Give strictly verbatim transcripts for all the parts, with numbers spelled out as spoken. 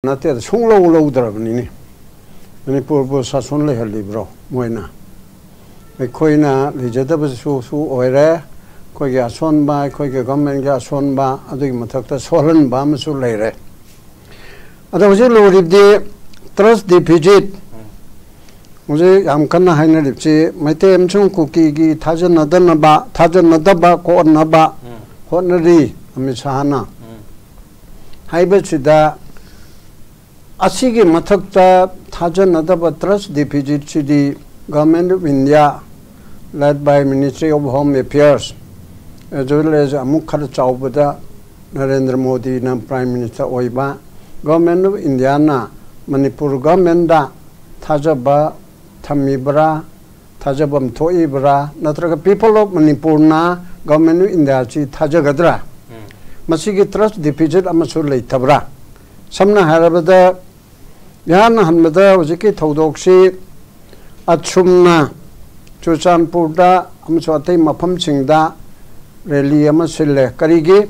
ꯅꯠꯇꯦꯗ, ꯁꯨꯡꯂꯧ ꯂꯧꯗ꯭ꯔꯕꯅꯤꯅꯦ꯫ ꯃꯅꯤꯄꯨꯔꯕꯨ ꯁꯥꯁꯣꯟ ꯂꯩꯍꯜꯂꯤꯕ꯭ꯔꯣ ꯃꯣꯏꯅ? ꯑꯩꯈꯣꯏꯅ ꯂꯩꯖꯗꯕꯁꯨ ꯁꯨ ꯑꯣꯏꯔꯦ꯫ ꯑꯩꯈꯣꯏꯒꯤ ꯑꯁꯣꯟꯕ, ꯑꯩꯈꯣꯏꯒꯤ ꯒꯚꯔꯟꯃꯦꯟꯒꯤ ꯑꯁꯣꯟꯕ, ꯑꯗꯨꯒꯤ ꯃꯊꯛꯇ ꯁꯣꯜꯍꯟꯕ ꯑꯃꯁꯨ ꯂꯩꯔꯦ꯫ ꯑꯗꯣ ꯍꯧꯖꯤꯛ ꯂꯨꯔꯤꯕꯗꯤ trust deficit꯫ ꯍꯧꯖꯤꯛ ꯌꯥꯝ ꯀꯟꯅ ꯍꯥꯏꯅꯔꯤꯕꯁꯤ ꯃꯩꯇꯩ ꯑꯃꯁꯨꯡ ꯀꯨꯀꯤꯒꯤ ꯊꯥꯖꯅꯗꯅꯕ, ꯊꯥꯖꯅꯗꯕ ꯀꯣꯛꯍꯟꯅꯕ ꯍꯣꯠꯅꯔꯤ ꯑꯃꯤꯠ ꯁꯥꯍꯅ꯫ ꯍꯥꯏꯕꯁꯤꯗ ꯑꯁꯤꯒꯤ ꯃꯊꯛꯇ ꯊꯥꯖꯅꯗꯕ trust deficitꯁꯤꯗꯤ Government of India, led by Ministry of Home Affairs, as well as ꯑꯃꯨꯛ ꯈꯔ ꯆꯥꯎꯕꯗ ꯅꯔꯦꯟꯗ꯭ꯔ ꯃꯣꯗꯤꯅ Prime Minister ꯑꯣꯏꯕ, Government of Indiaꯅ ꯃꯅꯤꯄꯨꯔ ꯒꯚꯔꯟꯃꯦꯟꯗ ꯊꯥꯖꯕ ꯊꯝꯃꯤꯕ꯭ꯔꯥ, ꯊꯥꯖꯐꯝ ꯊꯣꯛꯏꯕ꯭ꯔꯥ, ꯅꯠꯇ꯭ꯔꯒ People of Manipurꯅ Government of Indiaꯁꯤ ꯊꯥꯖꯒꯗ꯭ꯔꯥ? ꯃꯁꯤꯒꯤ trust deficit ꯑꯃꯁꯨ ꯂꯩꯇꯕ꯭ꯔꯥ? ꯁꯝꯅ ꯍꯥꯏꯔꯕꯗ, ꯏꯍꯥꯟ ꯍꯥꯟꯕꯗ ꯍꯧꯖꯤꯛꯀꯤ ꯊꯧꯗꯣꯛꯁꯤ ꯑꯁꯨꯝꯅ ꯆꯨꯔꯆꯥꯟꯄꯨꯔꯗ ꯑꯃꯁꯨꯡ ꯑꯇꯩ ꯃꯐꯝꯁꯤꯡꯗ rally ꯑꯃ ꯁꯤꯜꯂꯦ꯫ ꯀꯔꯤꯒꯤ?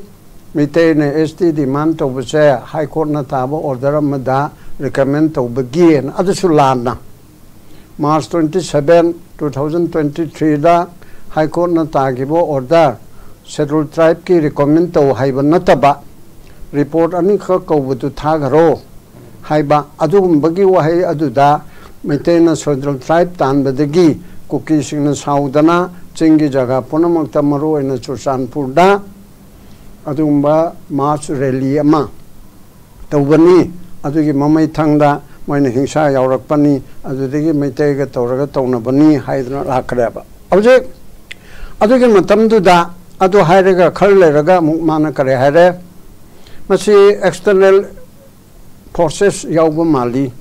ꯃꯤꯇꯩꯅ S T demand ꯇꯧꯕꯁꯦ High Courtꯅ ꯇꯥꯕ order ꯑꯃꯗ recommend ꯇꯧꯕꯒꯤ, ꯑꯗꯨꯁꯨ ꯂꯥꯟꯅ꯫ March twenty seven, two thousand twenty threeꯗ High Courtꯅ ꯇꯥꯈꯤꯕ order, Scheduled Tribeꯀꯤ recommend ꯇꯧ ꯍꯥꯏꯕ ꯅꯠꯇꯕ, report ꯑꯅꯤꯈꯛ ꯀꯧꯕꯗꯨ ꯊꯥꯈꯔꯣ ꯍꯥꯏꯕ, ꯑꯗꯨꯒꯨꯝꯕꯒꯤ ꯋꯥꯍꯩ ꯑꯗꯨꯗ ꯃꯩꯇꯩꯅ Scheduled Tribe ꯇꯥꯟꯕꯗꯒꯤ ꯀꯨꯀꯤꯁꯤꯡꯅ ꯁꯥꯎꯗꯅ ꯆꯤꯡꯒꯤ ꯖꯒꯥ ꯄꯨꯝꯅꯃꯛꯇ, ꯃꯔꯨꯑꯣꯏꯅ ꯆꯨꯔꯆꯥꯟꯄꯨꯔꯗ ꯑꯗꯨꯒꯨꯝꯕ mass rally ꯑꯃ ꯇꯧꯕꯅꯤ꯫ ꯑꯗꯨꯒꯤ ꯃꯃꯩ ꯊꯪꯗ ꯃꯣꯏꯅ ꯍꯤꯡꯁꯥ ꯌꯥꯎꯔꯛꯄꯅꯤ, ꯑꯗꯨꯗꯒꯤ ꯃꯩꯇꯩꯒ ꯇꯧꯔꯒ ꯇꯧꯅꯕꯅꯤ ꯍꯥꯏꯗꯅ ꯂꯥꯛꯈ꯭ꯔꯦꯕ꯫ ꯍꯧꯖꯤꯛ ꯑꯗꯨꯒꯤ ꯃꯇꯝꯗꯨꯗ ꯑꯗꯨ ꯍꯥꯏꯔꯒ ꯈꯔ ꯂꯩꯔꯒ ꯑꯃꯨꯛ ꯃꯥꯅ ꯀꯔꯤ ꯍꯥꯏꯔꯦ? ꯃꯁꯤ external forces ꯌꯥꯎꯕ ꯃꯥꯜꯂꯤ꯫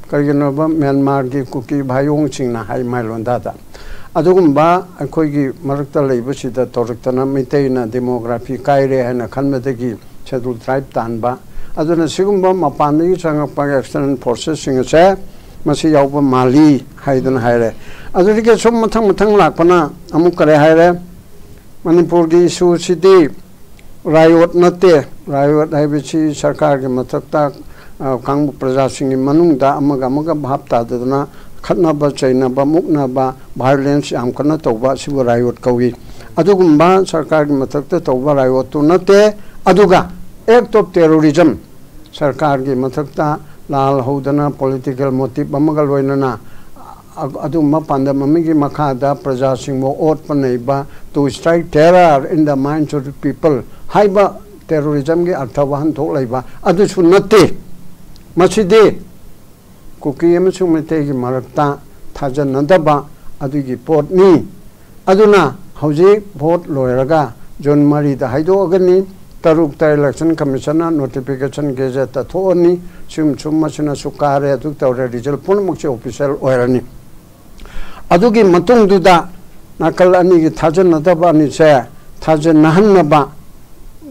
ꯀꯔꯤꯒꯤꯅꯣꯕ? ꯃ꯭ꯌꯥꯟꯃꯥꯔꯒꯤ ꯀꯨꯀꯤ ꯚꯥꯏꯌꯣꯡꯁꯤꯡꯅ ꯍꯥꯏ ꯃꯥꯏꯂꯣꯟꯗꯥꯗ꯫ ꯑꯗꯨꯒꯨꯝꯕ ꯑꯩꯈꯣꯏꯒꯤ ꯃꯔꯛꯇ ꯂꯩꯕꯁꯤꯗ ꯇꯧꯔꯛꯇꯅ ꯃꯩꯇꯩꯅ demography ꯀꯥꯏꯔꯦ ꯍꯥꯏꯅ ꯈꯟꯕꯗꯒꯤ Scheduled Tribe ꯇꯥꯟꯕ꯫ ꯑꯗꯨꯅ ꯁꯤꯒꯨꯝꯕ ꯃꯄꯥꯟꯗꯒꯤ ꯆꯪꯉꯛꯄ external forcesꯁꯤꯡ ꯑꯁꯦ ꯃꯁꯤ ꯌꯥꯎꯕ ꯃꯥꯜꯂꯤ ꯍꯥꯏꯗꯅ ꯍꯥꯏꯔꯦ꯫ ꯑꯗꯨꯗꯒꯤ ꯁꯨꯝ ꯃꯊꯪ ꯃꯊꯪ ꯂꯥꯛꯄꯅ ꯑꯃꯨꯛ ꯀꯔꯤ ꯍꯥꯏꯔꯦ? ꯃꯅꯤꯄꯨꯔꯒꯤ issueꯁꯤꯗꯤ riot ꯅꯠꯇꯦ꯫ Riot ꯍꯥꯏꯕꯁꯤ ꯁꯔꯀꯥꯔꯒꯤ ꯃꯊꯛꯇ ꯑ, ꯀꯥꯡꯕꯨ ꯄ꯭ꯔꯖꯥꯁꯤꯡꯒꯤ ꯃꯅꯨꯡꯗ ꯑꯃꯒ ꯑꯃꯒ ꯚꯥꯞ ꯇꯥꯗꯗꯅ ꯈꯠꯅꯕ ꯆꯩꯅꯕ, ꯃꯨꯛꯅꯕ, violence ꯌꯥꯝ ꯀꯟꯅ ꯇꯧꯕ, ꯑꯁꯤꯕꯨ riot ꯀꯧꯏ꯫ ꯑꯗꯨꯒꯨꯝꯕ ꯁꯔꯀꯥꯔꯒꯤ ꯃꯊꯛꯇ ꯇꯧꯕ riot ꯇꯨ ꯅꯠꯇꯦ꯫ ꯑꯗꯨꯒ act of terrorism, ꯁꯔꯀꯥꯔꯒꯤ ꯃꯊꯛꯇ ꯂꯥꯜ ꯍꯧꯗꯅ political motive ꯑꯃꯒ ꯂꯣꯏꯅꯅ ꯑ-, ꯑꯗꯨꯒꯨꯝꯕ ꯄꯥꯟꯗꯝ ꯑꯃꯒꯤ ꯃꯈꯥꯗ ꯄ꯭ꯔꯖꯥꯁꯤꯡꯕꯨ ꯑꯣꯠꯄ ꯅꯩꯕ, to strike terror in the minds of the people ꯍꯥꯏꯕ terrorism ꯒꯤ ꯑꯔꯊ ꯋꯥꯍꯟꯊꯣꯛ ꯂꯩꯕ ꯑꯗꯨꯁꯨ ꯅꯠꯇꯦ꯫ ꯃꯁꯤꯗꯤ ꯀꯨꯀꯤ ꯑꯃꯁꯨꯡ ꯃꯩꯇꯩꯒꯤ ꯃꯔꯛꯇ ꯊꯥꯖꯅꯗꯕ ꯑꯗꯨꯒꯤ ꯄꯣꯠꯅꯤ꯫ ꯑꯗꯨꯅ ꯍꯧꯖꯤꯛ vote ꯂꯣꯏꯔꯒ June ꯃꯔꯤꯗ ꯍꯥꯏꯗꯣꯛꯑꯒꯅꯤ, ꯇꯔꯨꯛꯇ Election Commission ꯅ notification gazette ꯇ ꯊꯣꯛꯑꯅꯤ, ꯁꯨꯝ ꯁꯨꯝ ꯃꯁꯤꯅꯁꯨ ꯀꯥꯔꯦ, ꯑꯗꯨ ꯇꯧꯔꯦ, result ꯄꯨꯝꯅꯃꯛꯁꯦ official ꯑꯣꯏꯔꯅꯤ꯫ ꯑꯗꯨꯒꯤ ꯃꯇꯨꯡꯗꯨꯗ ꯅꯥꯀꯜ ꯑꯅꯤꯒꯤ ꯊꯥꯖꯅꯗꯕ ꯑꯅꯤꯁꯦ ꯊꯥꯖꯅꯍꯟꯅꯕ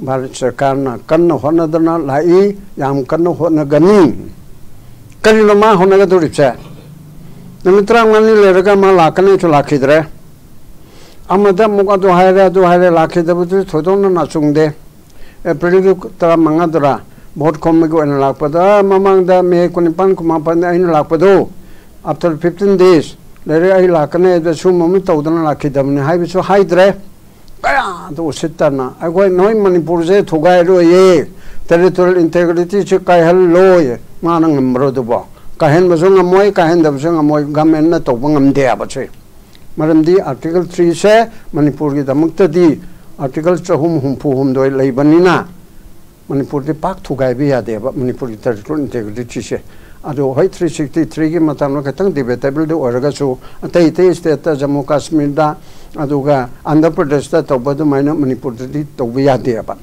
ꯚꯥꯔꯠ ꯁꯔꯀꯥꯔꯅ ꯀꯟꯅ ꯍꯣꯠꯅꯗꯅ ꯂꯥꯛꯏ, ꯌꯥꯝ ꯀꯟꯅ ꯍꯣꯠꯅꯒꯅꯤ꯫ ꯀꯔꯤꯅꯣ ꯃꯥ ꯍꯣꯠꯅꯒꯗꯧꯔꯤꯕꯁꯦ? ꯅꯨꯃꯤꯠ ꯇꯔꯥꯃꯉꯥꯅꯤ ꯂꯩꯔꯒ ꯃꯥ ꯂꯥꯛꯀꯅꯤꯁꯨ ꯂꯥꯛꯈꯤꯗ꯭ꯔꯦ꯫ ꯑꯃꯗ ꯑꯃꯨꯛ ꯑꯗꯨ ꯍꯥꯏꯔꯦ, ꯑꯗꯨ ꯍꯥꯏꯔꯦ, ꯂꯥꯛꯈꯤꯗꯕꯗꯨ ꯊꯣꯏꯗꯣꯛꯅ ꯅꯥꯆꯨꯡꯗꯦ꯫ April ꯒꯤ ꯇꯔꯥꯃꯉꯥꯗꯔ vote ꯈꯣꯝꯕꯒꯤ ꯑꯣꯏꯅ ꯂꯥꯛꯄꯗ, ꯃꯃꯥꯡꯗ May ꯀꯨꯟꯅꯤꯄꯥꯟ, ꯀꯨꯟꯃꯥꯄꯟꯗ ꯑꯩꯅ ꯂꯥꯛꯄꯗꯣ, after fifteen days ꯂꯩꯔꯦ, ꯑꯩ ꯂꯥꯛꯀꯅꯤ ꯍꯥꯏꯕꯗ ꯁꯨꯝꯕ ꯑꯃ ꯇꯧꯗꯅ ꯂꯥꯛꯈꯤꯗꯕꯅꯤ ꯍꯥꯏꯕꯁꯨ ꯍꯥꯏꯗ꯭ꯔꯦ꯫ ꯀꯌꯥꯗ ꯎꯁꯤꯠꯇꯅ, "ꯑꯩꯈꯣꯏ ꯅꯣꯏ ꯃꯅꯤꯄꯨꯔꯁꯦ ꯊꯨꯒꯥꯏꯔꯣꯏꯌꯦ, territorial integrity ꯁꯦ ꯀꯥꯏꯍꯜꯂꯣꯏ"꯫ ꯃꯥꯅ ꯉꯝꯕ꯭ꯔꯣ ꯑꯗꯨꯕꯣ? ꯀꯥꯏꯍꯟꯕꯁꯨ ꯉꯝꯃꯣꯏ, ꯀꯥꯏꯍꯟꯗꯕꯁꯨ ꯉꯝꯃꯣꯏ, government ꯅ ꯇꯧꯕ ꯉꯝꯗꯦ ꯍꯥꯏꯕꯁꯦ꯫ ꯃꯔꯝꯗꯤ Article three ꯁꯦ ꯃꯅꯤꯄꯨꯔꯒꯤꯗꯃꯛꯇꯗꯤ Article ꯆꯍꯨꯝ ꯍꯨꯝꯐꯨ ꯍꯨꯝꯗꯣꯏ ꯂꯩꯕꯅꯤꯅ ꯃꯅꯤꯄꯨꯔꯗꯤ ꯄꯥꯛ ꯊꯨꯒꯥꯏꯕ ꯌꯥꯗꯦꯕ, ꯃꯅꯤꯄꯨꯔꯒꯤ territorial integrity ꯁꯦ꯫ ꯑꯗꯣ ꯍꯣꯏ, three sixty three ꯒꯤ ꯃꯇꯥꯡꯗ ꯈꯤꯇꯪ debatable ꯗꯤ ꯑꯣꯏꯔꯒꯁꯨ, ꯑꯇꯩ ꯑꯇꯩ state ꯇ, ꯖꯝꯃꯨ ꯀꯥꯁꯃꯤꯔꯗ, ꯑꯗꯨꯒ ꯑꯟꯙ꯭ꯔ ꯄ꯭ꯔꯗꯦꯁꯇ ꯇꯧꯕ ꯑꯗꯨꯃꯥꯏꯅ ꯃꯅꯤꯄꯨꯔꯗꯗꯤ ꯇꯧꯕ ꯌꯥꯗꯦꯕ꯫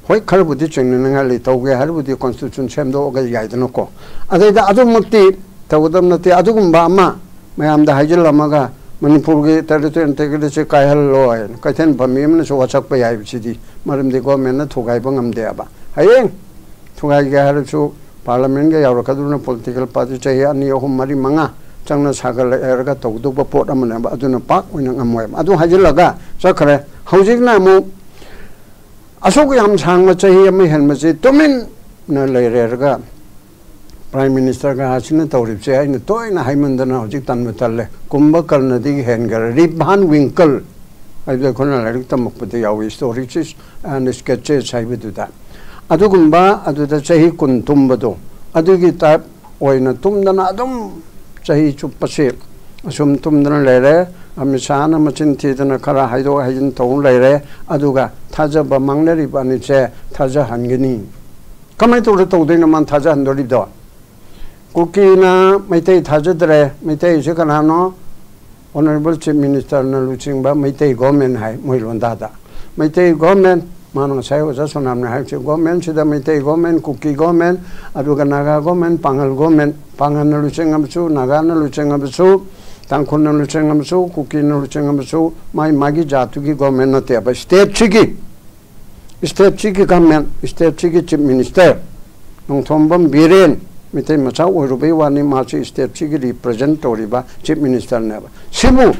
ꯍꯣꯏ, ꯈꯔꯕꯨꯗꯤ ꯆꯤꯡꯅꯅꯤꯡꯉꯥꯏ ꯂꯩ, ꯇꯧꯒꯦ ꯍꯥꯏꯔꯕꯨꯗꯤ constitution ꯁꯦꯝꯗꯣꯛꯑꯒ ꯌꯥꯏꯗꯅꯀꯣ꯫ ꯑꯗꯩꯗ ꯑꯗꯨꯃꯛꯇꯤ ꯇꯧꯒꯗꯕ ꯅꯠꯇꯦ꯫ ꯑꯗꯨꯒꯨꯝꯕ ꯑꯃ ꯃꯌꯥꯝꯗ ꯍꯥꯏꯖꯤꯜꯂꯝꯃꯒ ꯃꯅꯤꯄꯨꯔꯒꯤ territorial integrity ꯁꯦ ꯀꯥꯏꯍꯜꯂꯣ ꯍꯥꯏꯅ ꯀꯩꯊꯦꯜ ꯐꯝꯃꯤ ꯑꯃꯅꯁꯨ ꯋꯥꯁꯛꯄ ꯌꯥꯏꯕꯁꯤꯗꯤ, ꯃꯔꯝꯗꯤ government ꯅ ꯊꯨꯒꯥꯏꯕ ꯉꯝꯗꯦꯕ꯫ ꯍꯌꯦꯡ ꯊꯨꯒꯥꯏꯒꯦ ꯍꯥꯏꯔꯁꯨ parliament ꯀ ꯌꯥꯎꯔꯛꯀꯗꯧꯅ political party ꯆꯍꯤ ꯑꯅꯤ, ꯑꯍꯨꯝ, ꯃꯔꯤ, ꯃꯉꯥ ꯆꯪꯅ ꯁꯥꯒꯠꯂꯛꯑꯦ ꯍꯥꯏꯔꯒ ꯇꯧꯗꯧꯕ ꯄꯣꯠ ꯑꯃꯅꯦꯕ꯫ ꯑꯗꯨꯅ ꯄꯥꯛ ꯑꯣꯏꯅ ꯉꯝꯃꯣꯏꯕ꯫ ꯑꯗꯨ ꯍꯥꯏꯖꯤꯜꯂꯒ ꯆꯠꯈ꯭ꯔꯦ꯫ ꯍꯧꯖꯤꯛꯅ ꯑꯃꯨꯛ ꯑꯁꯨꯛ ꯌꯥꯝ ꯁꯥꯡꯕ ꯆꯍꯤ ꯑꯃ ꯍꯦꯟꯕꯁꯤ ꯇꯨꯃꯤꯟꯅ ꯂꯩꯔꯦꯔꯒ Prime Minister ꯀꯥꯁꯤꯅ ꯇꯧꯔꯤꯕꯁꯦ ꯑꯩꯅ ꯇꯣꯏꯅ ꯍꯥꯏꯃꯟꯗꯅ ꯍꯧꯖꯤꯛ ꯇꯟꯕꯨ ꯇꯜꯂꯦ꯫ ꯀꯨꯝꯚꯀꯔꯅꯗꯒꯤ ꯍꯦꯟꯈꯔꯦ꯫ ꯔꯤꯞ ꯚꯥꯟ ꯋꯤꯡꯀꯜ ꯍꯥꯏꯕꯗꯣ ꯑꯩꯈꯣꯏꯅ ꯂꯥꯏꯔꯤꯛ ꯇꯝꯃꯛꯄꯗ ꯌꯥꯎꯏ, Histories and Sketches ꯍꯥꯏꯕꯗꯨꯗ꯫ ꯑꯗꯨꯒꯨꯝꯕ ꯑꯗꯨꯗ ꯆꯍꯤ ꯀꯨꯟ ꯇꯨꯝꯕꯗꯣ, ꯑꯗꯨꯒꯤ type ꯑꯣꯏꯅ ꯇꯨꯝꯗꯅ ꯑꯗꯨꯝ ꯆꯍꯤ ꯆꯨꯞꯄꯁꯦ ꯑꯁꯨꯝ ꯇꯨꯝꯗꯅ ꯂꯩꯔꯦ꯫ ꯑꯃꯤꯠ ꯁꯥꯍꯅ ꯃꯆꯤꯟ ꯊꯤꯗꯅ ꯈꯔ ꯍꯥꯏꯗꯣꯛ ꯍꯥꯏꯖꯤꯟ ꯇꯧ ꯂꯩꯔꯦ꯫ ꯑꯗꯨꯒ ꯊꯥꯖꯕ ꯃꯥꯡꯅꯔꯤꯕ ꯑꯅꯤꯁꯦ ꯊꯥꯖꯍꯟꯒꯅꯤ꯫ ꯀꯃꯥꯏꯅ ꯇꯧꯔ ꯇꯧꯗꯣꯏꯅꯣ ꯃꯥꯅ ꯊꯥꯖꯍꯟꯗꯣꯔꯤꯕꯗꯣ? ꯀꯨꯀꯤꯅ ꯃꯩꯇꯩ ꯊꯥꯖꯗ꯭ꯔꯦ꯫ ꯃꯩꯇꯩꯁꯦ ꯀꯅꯥꯅꯣ? Honourable Chief Ministerꯅ ꯂꯨꯆꯤꯡꯕ ꯃꯩꯇꯩ government ꯍꯥꯏ ꯃꯣꯏ ꯂꯣꯟꯗꯥꯗ꯫ ꯃꯩꯇꯩ government, ꯃꯥꯅ ꯉꯁꯥꯏ ꯑꯣꯖꯥ ꯁꯣꯅꯥꯝꯅ ꯍꯥꯏꯕꯁꯦ, governmentꯁꯤꯗ ꯃꯩꯇꯩ government, ꯀꯨꯀꯤ government, ꯑꯗꯨꯒ ꯅꯥꯒꯥ government, ꯄꯥꯡꯒꯜ government, ꯄꯥꯡꯒꯜꯅ ꯂꯨꯆꯤꯡꯉꯕꯁꯨ, ꯅꯥꯒꯥꯅ ꯂꯨꯆꯤꯡꯉꯕꯁꯨ, ꯇꯥꯡꯈꯨꯜꯅ ꯂꯨꯆꯤꯡꯉꯕꯁꯨ, ꯀꯨꯀꯤꯅ ꯂꯨꯆꯤꯡꯉꯕꯁꯨ, ꯃꯥꯒꯤ ꯃꯥꯒꯤ ꯖꯥꯠꯇꯨꯒꯤ government ꯅꯠꯇꯦꯕ, stateꯁꯤꯒꯤ, stateꯁꯤꯒꯤ government, stateꯁꯤꯒꯤ Chief Minister Nongthombam Biren, Meitei ꯃꯆꯥ ꯑꯣꯏꯔꯨꯕꯩ ꯋꯥꯅꯤ, ꯃꯥꯁꯤ stateꯁꯤꯒꯤ represent ꯇꯧꯔꯤꯕ Chief Ministerꯅꯦꯕ꯫ ꯁꯤꯕꯨ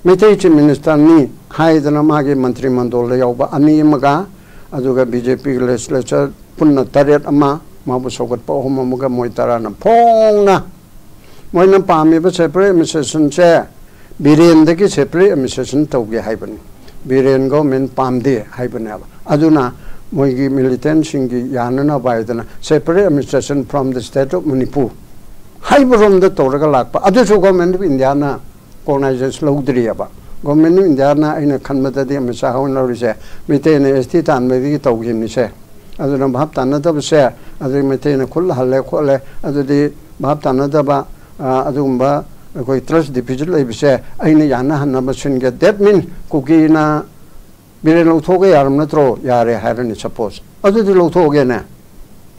ꯃꯩꯇꯩ Chief Ministerꯅꯤ ꯍꯥꯏꯗꯅ ꯃꯥꯒꯤ ꯃꯟꯇ꯭ꯔꯤ ꯃꯟꯗꯣꯜꯗ ꯌꯥꯎꯕ ꯑꯅꯤ ꯑꯃꯒ, ꯑꯗꯨꯒ BJPꯒꯤ legislature ꯄꯨꯟꯅ ꯇꯔꯦꯠ ꯑꯃ, ꯃꯥꯕꯨ ꯁꯧꯒꯠꯄ ꯑꯍꯨꯝ ꯑꯃꯒ, ꯃꯣꯏ ꯇꯔꯥꯅ ꯐꯣꯡꯅ ꯃꯣꯏꯅ ꯄꯥꯝꯃꯤꯕ separate administrationꯁꯦ ꯕꯤꯔꯦꯟꯗꯒꯤ separate administration ꯇꯧꯒꯦ ꯍꯥꯏꯕꯅꯤ꯫ ꯕꯤꯔꯦꯟ government ꯄꯥꯝꯗꯦ ꯍꯥꯏꯕꯅꯦꯕ꯫ ꯑꯗꯨꯅ ꯃꯣꯏꯒꯤ militantꯁꯤꯡꯒꯤ ꯌꯥꯅꯅꯕ ꯍꯥꯏꯗꯅ separate administration from the state of Manipur ꯍꯥꯏꯕꯔꯣꯝꯗ ꯇꯧꯔꯒ ꯂꯥꯛꯄ꯫ ꯑꯗꯨꯁꯨ Government of Indiaꯅ cognizance ꯂꯧꯗ꯭ꯔꯤꯑꯕ꯫ Government of Indiaꯅ, ꯑꯩꯅ ꯈꯟꯕꯗꯗꯤ ꯑꯃꯤꯠ ꯁꯥꯍ ꯍꯣꯏꯅ ꯂꯧꯔꯤꯁꯦ, ꯃꯩꯇꯩꯅ ST ꯇꯥꯟꯕꯗꯒꯤ ꯇꯧꯈꯤꯕꯅꯤꯁꯦ꯫ ꯑꯗꯨꯅ ꯚꯥꯞ ꯇꯥꯅꯗꯕꯁꯦ, ꯑꯗꯨꯗꯤ ꯃꯩꯇꯩꯅ ꯈꯨꯠ ꯍꯜꯂꯦ ꯈꯣꯠꯂꯦ, ꯑꯗꯨꯗꯤ ꯚꯥꯞ ꯇꯥꯅꯗꯕ, ꯑ, ꯑꯗꯨꯒꯨꯝꯕ ꯑꯩꯈꯣꯏ trust deficit ꯂꯩꯕꯁꯦ ꯑꯩꯅ ꯌꯥꯅꯍꯟꯅꯕ ꯁꯤꯟꯒꯦ꯫ That mean ꯀꯨꯀꯤꯅ ꯕꯤꯔꯦꯟ ꯂꯧꯊꯣꯛꯑꯒ ꯌꯥꯔꯝ ꯅꯠꯇ꯭ꯔꯣ? ꯌꯥꯔꯦ ꯍꯥꯏꯔꯅꯤ suppose꯫ ꯑꯗꯨꯗꯤ ꯂꯧꯊꯣꯛꯑꯒꯦꯅꯦ,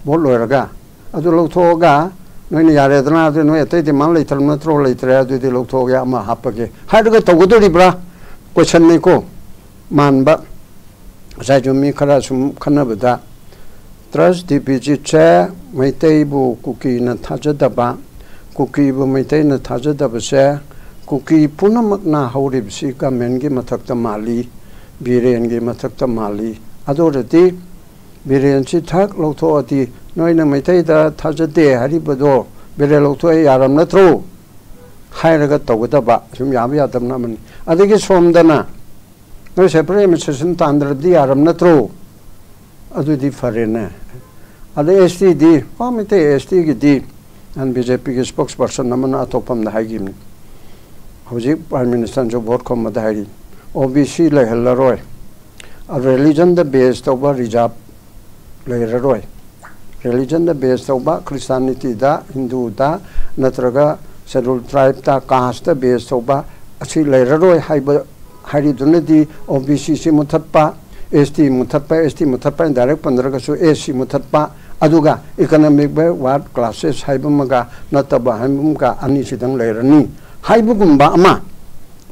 vote ꯂꯣꯏꯔꯒ꯫ ꯑꯗꯨ ꯂꯧꯊꯣꯛꯑꯒ ꯅꯣꯏꯅ ꯌꯥꯔꯦꯗꯅ, ꯑꯗꯨ ꯅꯣꯏ ꯑꯇꯩ demand ꯂꯩꯇ꯭ꯔꯕ ꯅꯠꯇ꯭ꯔꯣ? ꯂꯩꯇ꯭ꯔꯦ, ꯑꯗꯨꯗꯤ ꯂꯧꯊꯣꯛꯑꯒꯦ, ꯑꯃ ꯍꯥꯞꯄꯒꯦ ꯍꯥꯏꯔꯒ ꯇꯧꯒꯗꯣꯔꯤꯕ꯭ꯔꯥ? Questionꯅꯤꯀꯣ꯫ ꯃꯥꯟꯕ꯫ ꯉꯁꯥꯏꯁꯨ ꯃꯤ ꯈꯔ ꯁꯨꯝ ꯈꯟꯅꯕꯗ, trust deficitꯁꯦ ꯃꯩꯇꯩꯕꯨ ꯀꯨꯀꯤꯅ ꯊꯥꯖꯗꯕ, ꯀꯨꯀꯤꯕꯨ ꯃꯩꯇꯩꯅ ꯊꯥꯖꯗꯕꯁꯦ ꯀꯨꯀꯤ ꯄꯨꯝꯅꯃꯛꯅ ꯍꯧꯔꯤꯕꯁꯤ governmentꯀꯤ ꯃꯊꯛꯇ ꯃꯥꯜꯂꯤ, ꯕꯤꯔꯦꯟꯒꯤ ꯃꯊꯛꯇ ꯃꯥꯜꯂꯤ꯫ ꯑꯗꯨ ꯑꯣꯏꯔꯗꯤ ꯕꯤꯔꯦꯟꯁꯤ ꯊꯛ ꯂꯧꯊꯣꯛꯑꯗꯤ ꯅꯣꯏꯅ ꯃꯩꯇꯩꯗ ꯊꯥꯖꯗꯦ ꯍꯥꯏꯔꯤꯕꯗꯣ ꯕꯤꯔꯦꯟ ꯂꯧꯊꯣꯛꯑꯦ ꯌꯥꯔꯝ ꯅꯠꯇ꯭ꯔꯣ ꯍꯥꯏꯔꯒ ꯇꯧꯒꯗꯕ꯫ ꯁꯨꯝ ꯌꯥꯕ ꯌꯥꯗꯕꯅ ꯑꯃꯅꯤ꯫ ꯑꯗꯒꯤ ꯁꯣꯝꯗꯅ ꯅꯣꯏ ꯁꯦꯄꯔꯦꯠ ꯑꯦꯗꯃꯤꯅꯤꯁꯇ꯭ꯔꯦꯁꯟ ꯇꯥꯟꯗ꯭ꯔꯗꯤ ꯌꯥꯔꯝ ꯅꯠꯇ꯭ꯔꯣ? ꯑꯗꯨꯗꯤ ꯐꯔꯦꯅꯦ꯫ ꯑꯗ ꯑꯦꯁ ꯇꯤꯗꯤ, ꯃꯩꯇꯩ ꯑꯦꯁ ꯇꯤꯒꯤꯗꯤ ꯅꯍꯥꯟ ꯕꯤ ꯖꯦ ꯄꯤꯒꯤ ꯁ꯭ꯄꯣꯛꯁ ꯄꯔꯁꯟ ꯑꯃꯅ ꯑꯇꯣꯞꯄ ꯑꯃꯗ ꯍꯥꯏꯈꯤꯕꯅꯤ꯫ ꯍꯧꯖꯤꯛ ꯄ꯭ꯔꯥꯏꯝ ꯃꯤꯅꯤꯁꯇꯔꯅꯁꯨ ꯚꯣꯠ ꯈꯣꯝꯕꯗ ꯍꯥꯏꯔꯤ, ꯑꯣ ꯕꯤ ꯁꯤ ꯂꯩꯍꯜꯂꯔꯣꯏ, ꯔꯤꯂꯤꯖꯟꯗ ꯕꯦꯁ ꯇꯧꯕ ꯔꯤꯖꯥꯔꯚ ꯂꯩꯔꯔꯣꯏ꯫ ꯔꯤꯂꯤꯖꯟꯗ ꯕꯦꯁ ꯇꯧꯕ, ꯈ꯭ꯔꯤꯁꯇꯥꯅꯤꯇꯤꯗ, ꯍꯤꯟꯗꯨꯗ, ꯅꯠꯇ꯭ꯔꯒ ꯁꯦꯗꯨꯜ ꯇ꯭ꯔꯥꯏꯕꯇ, ꯀꯥꯁꯇ ꯕꯦꯁ ꯇꯧꯕ ꯑꯁꯤ ꯂꯩꯔꯔꯣꯏ ꯍꯥꯏꯕ, ꯍꯥꯏꯔꯤꯗꯨꯅꯗꯤ ꯑꯣ ꯕꯤ ꯁꯤꯁꯤ ꯃꯨꯊꯠꯄ, ꯑꯦꯁ ꯇꯤ ꯃꯨꯊꯠꯄ, ꯑꯦꯁ ꯇꯤ ꯃꯨꯊꯠꯄ ꯍꯥꯏꯅ ꯗꯥꯏꯔꯦꯛ ꯄꯟꯗ꯭ꯔꯒꯁꯨ ꯑꯦꯁ ꯁꯤ ꯃꯨꯊꯠꯄ, ꯑꯗꯨꯒ ꯏꯀꯅꯣꯃꯤꯛ ꯕꯦꯛꯋꯥꯔꯗ ꯀ꯭ꯂꯥꯁꯦꯁ ꯍꯥꯏꯕ ꯑꯃꯒ ꯅꯠꯇꯕ ꯍꯥꯏꯕ ꯑꯃꯒ ꯑꯅꯤꯁꯤꯗꯪ ꯂꯩꯔꯅꯤ ꯍꯥꯏꯕꯒꯨꯝꯕ ꯑꯃ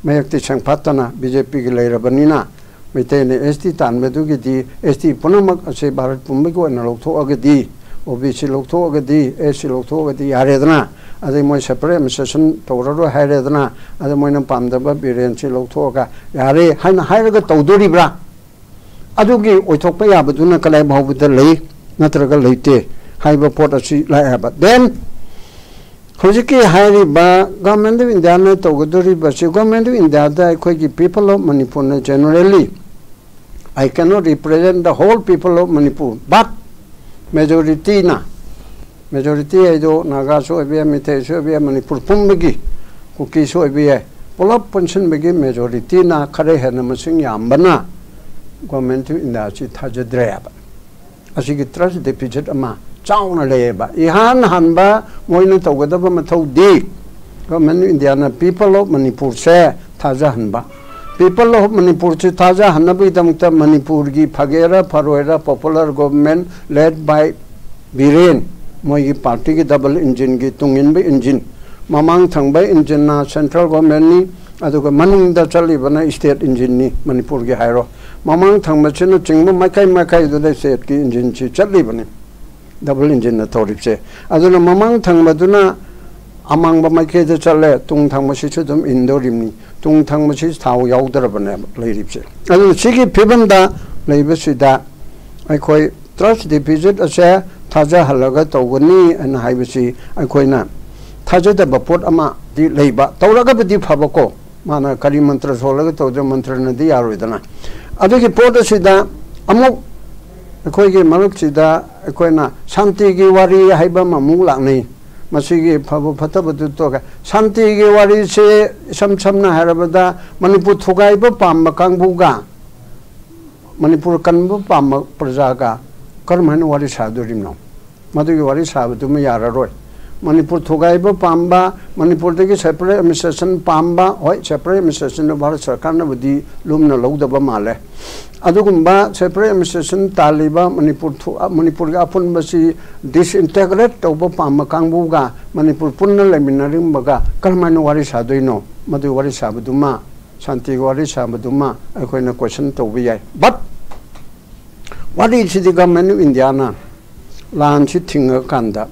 ꯃꯌꯦꯛꯇꯤ ꯁꯦꯡꯐꯥꯠꯇꯅ ꯕꯤ ꯖꯦ ꯄꯤꯒꯤ ꯂꯩꯔꯕꯅꯤꯅ, ꯃꯩꯇꯩꯅ ꯑꯦꯁ ꯇꯤ ꯇꯥꯟꯕꯗꯨꯒꯤꯗꯤ ꯑꯦꯁ ꯇꯤ ꯄꯨꯝꯅꯃꯛ ꯑꯁꯤ ꯚꯥꯔꯠ ꯄꯨꯝꯕꯒꯤ ꯑꯣꯏꯅ ꯂꯧꯊꯣꯛꯑꯒꯗꯤ, ꯑꯣ ꯕꯤ ꯁꯤ ꯂꯧꯊꯣꯛꯑꯒꯗꯤ, ꯑꯦꯁ ꯁꯤ ꯂꯧꯊꯣꯛꯑꯒꯗꯤ ꯌꯥꯔꯦꯗꯅ, ꯑꯗꯩ ꯃꯣꯏ ꯁꯦꯄꯔꯦꯠ ꯑꯦꯗꯃꯤꯅꯤꯁꯇ꯭ꯔꯦꯁꯟ ꯇꯧꯔꯔꯣꯏ ꯍꯥꯏꯔꯦꯗꯅ, ꯑꯗ ꯃꯣꯏꯅ ꯄꯥꯝꯗꯕ ꯕꯤꯔꯦꯟꯁꯤ ꯂꯧꯊꯣꯛꯑꯒ ꯌꯥꯔꯦ ꯍꯥꯏꯅ ꯍꯥꯏꯔꯒ ꯇꯧꯗꯣꯔꯤꯕ꯭ꯔꯥ? ꯑꯗꯨꯒꯤ ꯑꯣꯏꯊꯣꯛꯄ ꯌꯥꯕꯗꯨꯅ ꯀꯗꯥꯏ ꯐꯥꯎꯕꯗ ꯂꯩ ꯅꯠꯇ꯭ꯔꯒ ꯂꯩꯇꯦ ꯍꯥꯏꯕ ꯄꯣꯠ ꯑꯁꯤ ꯂꯥꯛꯑꯦꯕ꯫ Then ꯍꯧꯖꯤꯛꯀꯤ ꯍꯥꯏꯔꯤꯕ Government of Indiaꯅ ꯇꯧꯒꯗꯧꯔꯤꯕꯁꯤ, Government of Indiaꯗ ꯑꯩꯈꯣꯏꯒꯤ People of Manipurꯅ generally, I cannot represent the whole People of Manipur, but majorityꯅ, majority ꯍꯥꯏꯗꯣ ꯅꯥꯒꯥꯁꯨ ꯑꯣꯏꯕ ꯌꯥꯏ, ꯃꯤꯇꯩꯁꯨ ꯑꯣꯏꯕ ꯌꯥꯏ, ꯃꯅꯤꯄꯨꯔ ꯄꯨꯝꯕꯒꯤ, ꯀꯨꯀꯤꯁꯨ ꯑꯣꯏꯕ ꯌꯥꯏ, ꯄꯨꯂꯞ ꯄꯨꯟꯁꯤꯟꯕꯒꯤ majorityꯅ, ꯈꯔ ꯍꯦꯟꯅ ꯃꯁꯤꯡ ꯌꯥꯝꯕꯅ Government of Indiaꯁꯤ ꯊꯥꯖꯗ꯭ꯔꯦꯕ꯫ ꯑꯁꯤꯒꯤ trust deficit ꯑꯃ ꯆꯥꯎꯅ ꯂꯩꯌꯦꯕ꯫ ꯏꯍꯥꯟ ꯍꯥꯟꯕ ꯃꯣꯏꯅ ꯇꯧꯒꯗꯕ ꯃꯊꯧꯗꯤ Government of Indiaꯅ People of Manipurꯁꯦ ꯊꯥꯖꯍꯟꯕ꯫ People of Manipurꯁꯦ ꯊꯥꯖꯍꯟꯅꯕꯒꯤꯗꯃꯛꯇ ꯃꯅꯤꯄꯨꯔꯒꯤ ꯐꯒꯦꯔꯥ ꯐꯔꯣꯏꯔꯥ popular government led by Biren, ꯃꯣꯏꯒꯤ partyꯒꯤ double engineꯒꯤ ꯇꯨꯡ ꯏꯟꯕ engine, ꯃꯃꯥꯡ ꯊꯪꯕ engineꯅ central governmentꯅꯤ, ꯑꯗꯨꯒ ꯃꯅꯤꯡꯗ ꯆꯠꯂꯤꯕꯅ state engineꯅꯤ, ꯃꯅꯤꯄꯨꯔꯒꯤ ꯍꯥꯏꯔꯣ꯫ ꯃꯃꯥꯡ ꯊꯪꯕꯁꯤꯅ ꯆꯤꯡꯕ ꯃꯥꯏꯀꯩ ꯃꯥꯏꯀꯩꯗꯨꯗ stateꯀꯤ engineꯁꯤ ꯆꯠꯂꯤꯕꯅꯤ, double engineꯅ ꯇꯧꯔꯤꯕꯁꯦ꯫ ꯑꯗꯨꯅ ꯃꯃꯥꯡ ꯊꯪꯕꯗꯨꯅ ꯑꯃꯥꯡꯕ ꯃꯥꯏꯀꯩꯗ ꯆꯠꯂꯦ, ꯇꯨꯡ ꯊꯪꯕꯁꯤꯁꯨ ꯑꯗꯨꯝ ꯏꯟꯗꯧꯔꯤꯕꯅꯤ꯫ ꯇꯨꯡ ꯊꯪꯕꯁꯤ ꯊꯥꯎ ꯌꯥꯎꯗ꯭ꯔꯕꯅꯦꯕ ꯂꯩꯔꯤꯕꯁꯦ꯫ ꯑꯗꯨꯅ ꯁꯤꯒꯤ ꯐꯤꯕꯝꯗ ꯂꯩꯕꯁꯤꯗ ꯑꯩꯈꯣꯏ ꯇ꯭ꯔꯁ ꯗꯤꯐꯤꯁꯤꯠ ꯑꯁꯦ ꯊꯥꯖꯍꯜꯂꯒ ꯇꯧꯒꯅꯤ ꯍꯥꯏꯅ ꯍꯥꯏꯕꯁꯤ ꯑꯩꯈꯣꯏꯅ ꯊꯥꯖꯗꯕ ꯄꯣꯠ ꯑꯃꯗꯤ ꯂꯩꯕ, ꯇꯧꯔꯒꯕꯨꯗꯤ ꯐꯕꯀꯣ, ꯃꯥꯅ ꯀꯔꯤ ꯃꯟꯇ꯭ꯔ ꯁꯣꯜꯂꯒ ꯇꯧꯗꯣꯏ, ꯃꯟꯇ꯭ꯔꯅꯗꯤ ꯌꯥꯔꯣꯏꯗꯅ꯫ ꯑꯗꯨꯒꯤ ꯄꯣꯠ ꯑꯁꯤꯗ ꯑꯃꯨꯛ ꯑꯩꯈꯣꯏꯒꯤ ꯃꯔꯛꯁꯤꯗ ꯑꯩꯈꯣꯏꯅ ꯁꯥꯟꯇꯤꯒꯤ ꯋꯥꯔꯤ ꯍꯥꯏꯕ ꯑꯃꯃꯨꯛ ꯂꯥꯛꯅꯩ꯫ ꯃꯁꯤꯒꯤ ꯐꯕ ꯐꯠꯇꯕꯗꯨ ꯇꯣꯛꯑꯒ, ꯁꯥꯟꯇꯤꯒꯤ ꯋꯥꯔꯤꯁꯦ ꯏꯁꯝ ꯁꯝꯅ ꯍꯥꯏꯔꯕꯗ ꯃꯅꯤꯄꯨꯔ ꯊꯨꯒꯥꯏꯕ ꯄꯥꯝꯕ ꯀꯥꯡꯕꯨꯒ ꯃꯅꯤꯄꯨꯔ ꯀꯟꯕ ꯄꯥꯝꯕ ꯄ꯭ꯔꯖꯥꯒ ꯀꯔꯝ ꯍꯥꯏꯅ ꯋꯥꯔꯤ ꯁꯥꯗꯣꯔꯤꯕꯅꯣ? ꯃꯗꯨꯒꯤ ꯋꯥꯔꯤ ꯁꯥꯕꯗꯨꯃ ꯌꯥꯔꯔꯣꯏ꯫ ꯃꯅꯤꯄꯨꯔ ꯊꯨꯒꯥꯏꯕ ꯄꯥꯝꯕ, ꯃꯅꯤꯄꯨꯔꯗꯒꯤ ꯁꯦꯄꯔꯦꯠ ꯑꯦꯗꯃꯤꯅꯤꯁꯇ꯭ꯔꯦꯁꯟ ꯄꯥꯝꯕ, ꯍꯣꯏ, ꯁꯦꯄꯔꯦꯠ ꯑꯦꯗꯃꯤꯅꯤꯁꯇ꯭ꯔꯦꯁꯟꯗꯨ ꯚꯥꯔꯠ ꯁꯔꯀꯥꯔꯅꯕꯨꯗꯤ ꯂꯨꯝꯅ ꯂꯧꯗꯕ ꯃꯥꯜꯂꯦ꯫ ꯑꯗꯨꯒꯨꯝꯕ ꯁꯦꯄꯔꯦꯠ ꯑꯦꯗꯃꯤꯅꯤꯁꯇ꯭ꯔꯦꯁꯟ ꯇꯥꯜꯂꯤꯕ ꯃꯅꯤꯄꯨꯔ ꯊꯨ-, ꯑ, ꯃꯅꯤꯄꯨꯔꯒꯤ ꯑꯄꯨꯟꯕꯁꯤ ꯗꯤꯁꯏꯟꯇꯦꯒ꯭ꯔꯦꯠ ꯇꯧꯕ ꯄꯥꯝꯕ ꯀꯥꯡꯕꯨꯒ ꯃꯅꯤꯄꯨꯔ ꯄꯨꯟꯅ ꯂꯩꯃꯤꯟꯅꯔꯝꯕꯒ ꯀꯔꯝꯍꯥꯏꯅ ꯋꯥꯔꯤ ꯁꯥꯗꯣꯏꯅꯣ? ꯃꯗꯨꯒꯤ ꯋꯥꯔꯤ ꯁꯥꯕꯗꯨꯃ, ꯁꯥꯟꯇꯤꯒꯤ ꯋꯥꯔꯤ ꯁꯥꯕꯗꯨꯃ ꯑꯩꯈꯣꯏꯅ ꯀꯣꯏꯁꯟ ꯇꯧꯕ ꯌꯥꯏ꯫ But ꯋꯥꯔꯤꯁꯤꯗꯤ Government of Indiaꯅ ꯂꯥꯟꯁꯤ ꯊꯤꯡꯉꯀꯥꯟꯗ,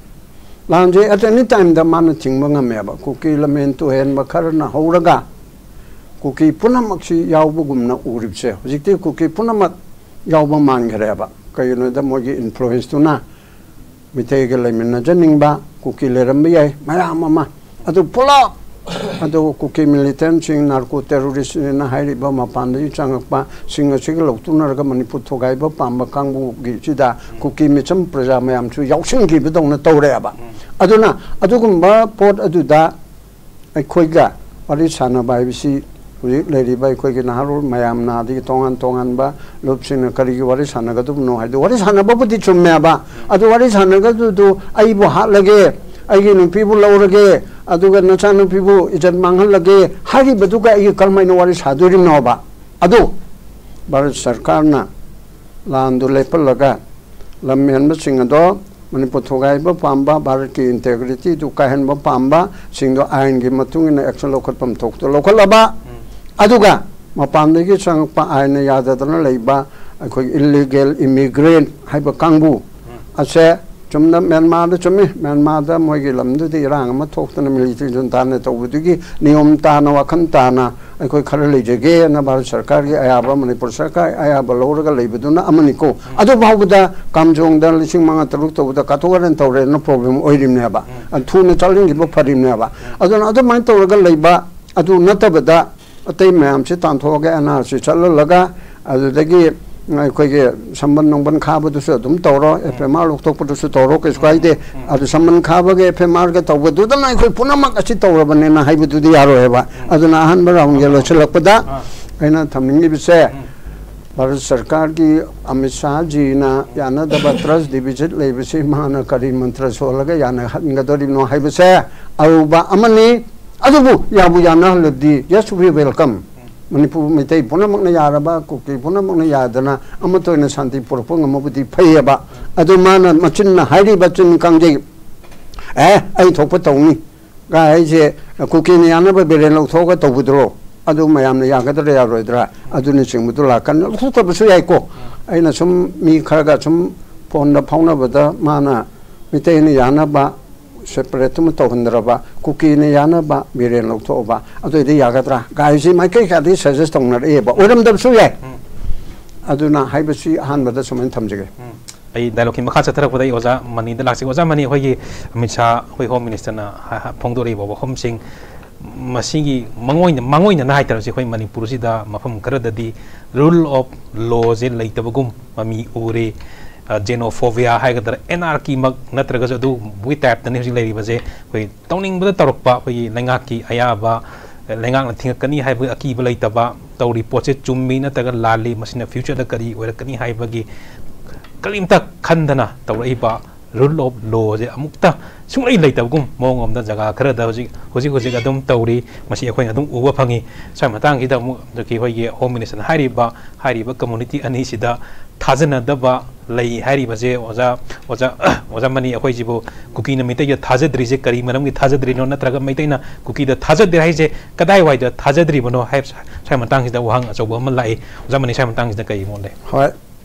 ꯂꯥꯟꯁꯦ at any timeꯗ ꯃꯥꯅ ꯊꯤꯡꯕ ꯉꯝꯃꯦꯕ꯫ ꯀꯨꯀꯤ ꯂꯝꯍꯦꯟ ꯇꯨꯍꯦꯟꯕ ꯈꯔꯅ ꯍꯧꯔꯒ ꯀꯨꯀꯤ ꯄꯨꯝꯅꯃꯛꯁꯤ ꯌꯥꯎꯕꯒꯨꯝꯅ ꯎꯔꯤꯕꯁꯦ, ꯍꯧꯖꯤꯛꯇꯤ ꯀꯨꯀꯤ ꯄꯨꯝꯅꯃꯛ ꯌꯥꯎꯕ ꯃꯥꯟꯈ꯭ꯔꯦꯕ꯫ ꯀꯩꯒꯤꯅꯣꯗ ꯃꯣꯏꯒꯤ ꯏꯟꯐ꯭ꯂꯨꯌꯦꯟꯁꯇꯨꯅ ꯃꯤꯇꯩꯒ ꯂꯩꯃꯤꯟꯅꯖꯅꯤꯡꯕ ꯀꯨꯀꯤ ꯂꯩꯔꯝꯕ ꯌꯥꯏ, ꯃꯌꯥꯝ ꯑꯃ꯫ ꯑꯗꯨ ꯄꯨꯂꯞ, ꯑꯗꯨ ꯀꯨꯀꯤ ꯃꯤꯂꯤꯇꯦꯟꯁꯤꯡ, ꯅꯥꯔꯀꯣ ꯇꯦꯔꯣꯔꯤꯁꯅ ꯍꯥꯏꯔꯤꯕ ꯃꯄꯥꯟꯗꯒꯤ ꯆꯪꯉꯛꯄꯁꯤꯡ ꯑꯁꯤꯒ ꯂꯧꯇꯨꯅꯔꯒ ꯃꯅꯤꯄꯨꯔ ꯊꯨꯒꯥꯏꯕ ꯄꯥꯝꯕ ꯀꯥꯡꯕꯨꯒꯤꯁꯤꯗ ꯀꯨꯀꯤ ꯃꯤꯆꯝ ꯄ꯭ꯔꯖꯥ ꯃꯌꯥꯝꯁꯨ ꯌꯥꯎꯁꯤꯟꯈꯤꯕꯗꯧꯅ ꯇꯧꯔꯦꯕ꯫ ꯑꯗꯨꯅ ꯑꯗꯨꯒꯨꯝꯕ ꯄꯣꯠ ꯑꯗꯨꯗ ꯑꯩꯈꯣꯏꯒ ꯋꯥꯔꯤ ꯁꯥꯟꯅꯕ ꯍꯥꯏꯕꯁꯤ ꯍꯧꯖꯤꯛ ꯂꯩꯔꯤꯕ ꯑꯩꯈꯣꯏꯒꯤ ꯅꯍꯥꯔꯣꯜ ꯃꯌꯥꯝꯅ, ꯑꯗꯒꯤ ꯇꯣꯉꯥꯟ ꯇꯣꯉꯥꯟꯕ ꯂꯨꯞꯁꯤꯡꯅ ꯀꯔꯤꯒꯤ ꯋꯥꯔꯤ ꯁꯥꯟꯅꯒꯗꯕꯅꯣ ꯍꯥꯏꯗꯨ, ꯋꯥꯔꯤ ꯁꯥꯟꯅꯕꯕꯨꯗꯤ ꯆꯨꯝꯃꯦꯕ, ꯑꯗꯨ ꯋꯥꯔꯤ ꯁꯥꯟꯅꯒꯗꯕꯗꯨ "ꯑꯩꯕꯨ ꯍꯥꯠꯂꯒꯦ, ꯑꯩꯒꯤ ꯅꯨꯄꯤꯕꯨ ꯂꯧꯔꯒꯦ, ꯑꯗꯨꯒ ꯅꯆꯥꯅꯨꯄꯤꯕꯨ ꯏꯖꯠ ꯃꯥꯡꯍꯜꯂꯒꯦ" ꯍꯥꯏꯔꯤꯕꯗꯨꯒ ꯑꯩꯒ ꯀꯔꯝꯍꯥꯏꯅ ꯋꯥꯔꯤ ꯁꯥꯗꯣꯔꯤꯅꯣꯕ? ꯑꯗꯨ ꯚꯥꯔꯠ ꯁꯔꯀꯥꯔꯅ ꯂꯥꯟꯗꯨ ꯂꯦꯞꯍꯜꯂꯒ ꯂꯝ ꯍꯦꯟꯕꯁꯤꯡ ꯑꯗꯣ, ꯃꯅꯤꯄꯨꯔ ꯊꯨꯒꯥꯏꯕ ꯄꯥꯝꯕ, ꯚꯥꯔꯠꯀꯤ ꯏꯟꯇꯦꯒ꯭ꯔꯤꯇꯤꯗꯨ ꯀꯥꯏꯍꯟꯕ ꯄꯥꯝꯕ ꯁꯤꯡꯗꯣ ꯑꯥꯏꯟꯒꯤ ꯃꯇꯨꯡ ꯏꯟꯅ ꯑꯦꯛꯁꯟ ꯂꯧꯈꯠꯐꯝ ꯊꯣꯛꯇ ꯂꯧꯈꯠꯂꯕ, ꯑꯗꯨꯒ ꯃꯄꯥꯟꯗꯒꯤ ꯆꯪꯉꯛꯄ, ꯑꯥꯏꯟꯅ ꯌꯥꯗꯗꯅ ꯂꯩꯕ ꯑꯩꯈꯣꯏ ꯏꯜꯂꯤꯒꯦꯜ ꯏꯃꯤꯒ꯭ꯔꯦꯟ ꯍꯥꯏꯕ ꯀꯥꯡꯕꯨ ꯑꯁꯦ ꯆꯨꯝꯅ ꯃ꯭ꯌꯥꯟꯃꯥꯔꯗ ꯆꯨꯝꯃꯤ꯫ ꯃ꯭ꯌꯥꯟꯃꯥꯔꯗ ꯃꯣꯏꯒꯤ ꯂꯝꯗꯨꯗ ꯏꯔꯥꯡ ꯑꯃ ꯊꯣꯛꯇꯅ ꯃꯤꯂꯤꯇꯔꯤ ꯖꯨꯟꯇꯥꯅ ꯇꯧꯕꯗꯨꯒꯤ ꯅꯤꯌꯣꯝ ꯇꯥꯅ, ꯋꯥꯈꯜ ꯇꯥꯅ ꯑꯩꯈꯣꯏ ꯈꯔ ꯂꯩꯖꯒꯦꯅ ꯚꯥꯔꯠ ꯁꯔꯀꯥꯔꯒꯤ ꯑꯌꯥꯕ, ꯃꯅꯤꯄꯨꯔ ꯁꯔꯀꯥꯔ ꯑꯌꯥꯕ ꯂꯧꯔꯒ ꯂꯩꯕꯗꯨꯅ ꯑꯃꯅꯤꯀꯣ꯫ ꯑꯗꯨ ꯐꯥꯎꯕꯗ ꯀꯥꯝꯖꯣꯡꯗ ꯂꯤꯁꯤꯡ ꯃꯉꯥ ꯇꯔꯨꯛ ꯇꯧꯕꯗ ꯀꯥꯊꯣꯛ ꯀꯥꯔꯟ ꯇꯧꯔꯦꯅ ꯄ꯭ꯔꯣꯕ꯭ꯂꯦꯝ ꯑꯣꯏꯔꯤꯕꯅꯦꯕ꯫ ꯊꯨꯅ ꯆꯠꯍꯟꯈꯤꯕ ꯐꯔꯤꯕꯅꯦꯕ꯫ ꯑꯗꯨꯅ ꯑꯗꯨꯃꯥꯏꯅ ꯇꯧꯔꯒ ꯂꯩꯕ, ꯑꯗꯨ ꯅꯠꯇꯕꯗ ꯑꯇꯩ ꯃꯌꯥꯝꯁꯤ ꯇꯥꯟꯊꯣꯛꯑꯒ ꯑꯦꯟ ꯑꯥꯔ ꯁꯤ ꯆꯠꯍꯜꯂꯒ, ꯑꯗꯨꯗꯒꯤ ꯑꯩꯈꯣꯏꯒꯤ ꯁꯝꯕꯟ ꯅꯨꯡꯕꯟ ꯈꯥꯕꯗꯨꯁꯨ ꯑꯗꯨꯝ ꯇꯧꯔꯣ, ꯑꯦꯐ ꯑꯥꯏ ꯑꯥꯔ ꯂꯧꯊꯣꯛꯄꯗꯨꯁꯨ ꯇꯧꯔꯣ, ꯀꯩꯁꯨ ꯀꯥꯏꯗꯦ꯫ ꯑꯗꯨ ꯁꯝꯕꯟ ꯈꯥꯕꯒ ꯑꯦꯐ ꯑꯥꯏ ꯑꯥꯔꯒ ꯇꯧꯕꯗꯨꯗꯅ ꯑꯩꯈꯣꯏ ꯄꯨꯝꯅꯃꯛ ꯑꯁꯤ ꯇꯧꯔꯕꯅꯦꯅ ꯍꯥꯏꯕꯗꯨꯗꯤ ꯌꯥꯔꯣꯏ ꯍꯥꯏꯕ꯫ ꯑꯗꯨꯅ ꯑꯍꯥꯟꯕ ꯔꯥꯎꯟꯒꯤ ꯂꯣꯏꯁꯤꯜꯂꯛꯄꯗ ꯑꯩꯅ ꯊꯝꯅꯤꯡꯉꯤꯕꯁꯦ, ꯚꯥꯔꯠ ꯁꯔꯀꯥꯔꯒꯤ ꯑꯃꯤꯠ ꯁꯥꯍꯖꯤꯅ ꯌꯥꯅꯗꯕ ꯇ꯭ꯔꯁ ꯗꯤꯐꯤꯁꯤꯠ ꯂꯩꯕꯁꯤ ꯃꯥꯅ ꯀꯔꯤ ꯃꯟꯇ꯭ꯔ ꯁꯣꯜꯂꯒ ꯌꯥꯅꯍꯟꯒꯗꯧꯔꯤꯕꯅꯣ ꯍꯥꯏꯕꯁꯦ ꯑꯔꯨꯕ ꯑꯃꯅꯤ꯫ ꯑꯗꯨꯕꯨ ꯌꯥꯕꯨ ꯌꯥꯅꯍꯜꯂꯗꯤ, yes, we welcome꯫ Manipur Meitei ꯄꯨꯝꯅꯃꯛꯅ ꯌꯥꯔꯕ, ꯀꯨꯀꯤ ꯄꯨꯝꯅꯃꯛꯅ ꯌꯥꯗꯅ ꯑꯃꯠꯇ ꯑꯣꯏꯅ ꯁꯥꯟꯇꯤ ꯄꯨꯔꯛꯄ ꯉꯝꯃꯕꯨꯗꯤ ꯐꯩꯌꯦꯕ꯫ ꯑꯗꯨ ꯃꯥꯅ ꯃꯆꯤꯟꯅ ꯍꯥꯏꯔꯤꯕ ꯆꯤꯟ ꯀꯥꯡꯖꯩ, "ꯑꯦ, ꯑꯩ ꯊꯣꯛꯄ ꯇꯧꯅꯤ" ꯀꯥꯏ ꯍꯥꯏꯁꯦ, ꯀꯨꯀꯤꯅ ꯌꯥꯅꯕ ꯕꯤꯔꯦꯟ ꯂꯧꯊꯣꯛꯑꯒ ꯇꯧꯕꯗꯨꯔꯣ? ꯑꯗꯨ ꯃꯌꯥꯝꯅ ꯌꯥꯒꯗ꯭ꯔꯥ ꯌꯥꯔꯣꯏꯗ꯭ꯔꯥ? ꯑꯗꯨꯅꯆꯤꯡꯕꯗꯨ ꯂꯥꯛꯀꯅꯤ꯫ ꯂꯧꯊꯣꯛꯇꯕꯁꯨ ꯌꯥꯏꯀꯣ꯫ ꯑꯩꯅ ꯁꯨꯝ ꯃꯤ ꯈꯔꯒ ꯁꯨꯝ ꯐꯣꯟꯗ ꯐꯥꯎꯅꯕꯗ ꯃꯥꯅ ꯃꯤꯇꯩꯅ ꯌꯥꯅꯕ ꯁꯦꯄꯔꯦꯠ ꯑꯃ ꯇꯧꯍꯟꯗ꯭ꯔꯕ, ꯀꯨꯀꯤꯅ ꯌꯥꯅꯕ ꯕꯤꯔꯦꯟ ꯂꯧꯊꯣꯛꯑꯕ, ꯑꯗꯨ ꯑꯣꯏꯗꯤ ꯌꯥꯒꯗ꯭ꯔꯥ ꯀꯥꯏꯁꯤ ꯃꯥꯏꯀꯩ ꯀꯌꯥꯗꯒꯤ ꯁꯖꯦꯁ ꯇꯧꯅꯔꯛꯑꯦꯕ꯫ ꯑꯣꯏꯔꯝꯗꯕꯁꯨ ꯌꯥꯏ꯫ ꯑꯗꯨꯅ ꯍꯥꯏꯕꯁꯤ ꯑꯍꯥꯟꯕꯗ ꯁꯨꯃꯥꯏꯅ ꯊꯝꯖꯒꯦ꯫ ꯑꯩ ꯗꯥꯏꯂꯣꯛꯀꯤ ꯃꯈꯥ ꯆꯠꯊꯔꯛꯄꯗ ꯑꯩ ꯑꯣꯖꯥ ꯃꯅꯤꯗ ꯂꯥꯛꯆꯒꯦ꯫ ꯑꯣꯖꯥ ꯃꯅꯤ, ꯑꯩꯈꯣꯏꯒꯤ ꯑꯃꯤꯠ ꯁꯥꯍ ꯑꯩꯈꯣꯏ ꯍꯣꯝ ꯃꯤꯅꯤꯁꯇꯔꯅ ꯍꯥ- ꯍꯥ- ꯐꯣꯡꯗꯣꯔꯛꯏꯕ ꯋꯥꯐꯝꯁꯤꯡ, ꯃꯁꯤꯒꯤ ꯃꯥꯡꯑꯣꯏꯅ ꯃꯥꯡꯑꯣꯏꯅꯅ ꯍꯥꯏꯇꯥꯔꯁꯤ, ꯑꯩꯈꯣꯏ ꯃꯅꯤꯄꯨꯔꯁꯤꯗ ꯃꯐꯝ ꯈꯔꯗꯗꯤ ꯔꯨꯜ ꯑꯣꯐ ꯂꯣꯁꯦ ꯂꯩꯇꯕꯒꯨꯝ ꯃꯃꯤ ꯎꯔꯦ꯫ ꯖꯦꯅꯣꯐꯣꯕꯤꯌꯥ ꯍꯥꯏꯒꯗ꯭ꯔꯥ, ꯑꯦꯟ ꯑꯥꯔ ꯀꯤꯃꯛ ꯅꯠꯇ꯭ꯔꯒꯁꯨ ꯑꯗꯨꯒꯨꯝꯕꯒꯤ ꯇꯥꯏꯞꯇꯅꯤ ꯍꯧꯖꯤꯛ ꯂꯩꯔꯤꯕꯁꯦ꯫ ꯑꯩꯈꯣꯏ ꯇꯧꯅꯤꯡꯕꯗ ꯇꯧꯔꯛꯄ, ꯑꯩꯈꯣꯏꯒꯤ ꯂꯩꯉꯥꯛꯀꯤ ꯑꯌꯥꯕ, ꯂꯩꯉꯥꯛꯅ ꯊꯤꯡꯉꯛꯀꯅꯤ ꯍꯥꯏꯕꯒꯤ ꯑꯀꯤꯕ ꯂꯩꯇꯕ, ꯇꯧꯔꯤ ꯄꯣꯠꯁꯦ ꯆꯨꯝꯃꯤ ꯅꯠꯇ꯭ꯔꯒ ꯂꯥꯜꯂꯤ, ꯃꯁꯤꯅ ꯐ꯭ꯌꯨꯆꯔꯗ ꯀꯔꯤ ꯑꯣꯏꯔꯛꯀꯅꯤ ꯍꯥꯏꯕꯒꯤ ꯀꯔꯤꯝꯇ ꯈꯟꯗꯅ ꯇꯧꯔꯛꯏꯕ ꯔꯨꯜ ꯑꯣꯐ ꯂꯣꯁꯦ ꯑꯃꯨꯛꯇ ꯁꯨꯡꯂꯩ ꯂꯩꯇꯕꯒꯨꯝ ꯃꯑꯣꯡ ꯑꯃꯗ ꯖꯒꯥ ꯈꯔꯗ ꯍꯧꯖꯤꯛ ꯍꯧꯖꯤꯛ ꯍꯧꯖꯤꯛ ꯑꯗꯨꯝ ꯇꯧꯔꯤ꯫ ꯃꯁꯤ ꯑꯩꯈꯣꯏꯅ ꯑꯗꯨꯝ ꯎꯕ ꯐꯪꯉꯤ꯫ ꯁ꯭ꯋꯥꯏ ꯃꯇꯥꯡꯁꯤꯗ ꯑꯃꯨꯛ ꯍꯧꯖꯤꯛꯀꯤ ꯑꯩꯈꯣꯏꯒꯤ ꯍꯣꯝ ꯃꯤꯅꯤꯁꯇꯔꯅ ꯍꯥꯏꯔꯤꯕ, ꯍꯥꯏꯔꯤꯕ ꯀꯝꯃꯨꯅꯤꯇꯤ ꯑꯅꯤꯁꯤꯗ ꯊꯥꯖꯅꯗꯕ ꯂꯩ ꯍꯥꯏꯔꯤꯕꯁꯦ, ꯑꯣꯖꯥ, ꯑꯣꯖꯥ, ꯑꯣꯖꯥ ꯃꯅꯤ, ꯑꯩꯈꯣꯏꯁꯤꯕꯨ ꯀꯨꯀꯤꯅ ꯃꯩꯇꯩꯗ ꯊꯥꯖꯗ꯭ꯔꯤꯁꯦ ꯀꯔꯤ ꯃꯔꯝꯒꯤ ꯊꯥꯖꯗ꯭ꯔꯤꯅꯣ, ꯅꯠꯇ꯭ꯔꯒ ꯃꯩꯇꯩꯅ ꯀꯨꯀꯤꯗ ꯊꯥꯖꯗꯦ ꯍꯥꯏꯁꯦ ꯀꯗꯥꯏꯋꯥꯏꯗ ꯊꯥꯖꯗ꯭ꯔꯤꯕꯅꯣ ꯍꯥꯏꯕ, ꯁ꯭ꯋꯥꯏ ꯃꯇꯥꯡꯁꯤꯗ ꯋꯥꯍꯪ ꯑꯆꯧꯕ ꯑꯃ ꯂꯥꯛꯏ꯫ ꯑꯣꯖꯥ ꯃꯅꯤ, ꯁ꯭ꯋꯥꯏ ꯃꯇꯥꯡꯁꯤꯗ ꯀꯔꯤ ꯃꯣꯠ ꯂꯩ? ꯍꯣꯏ,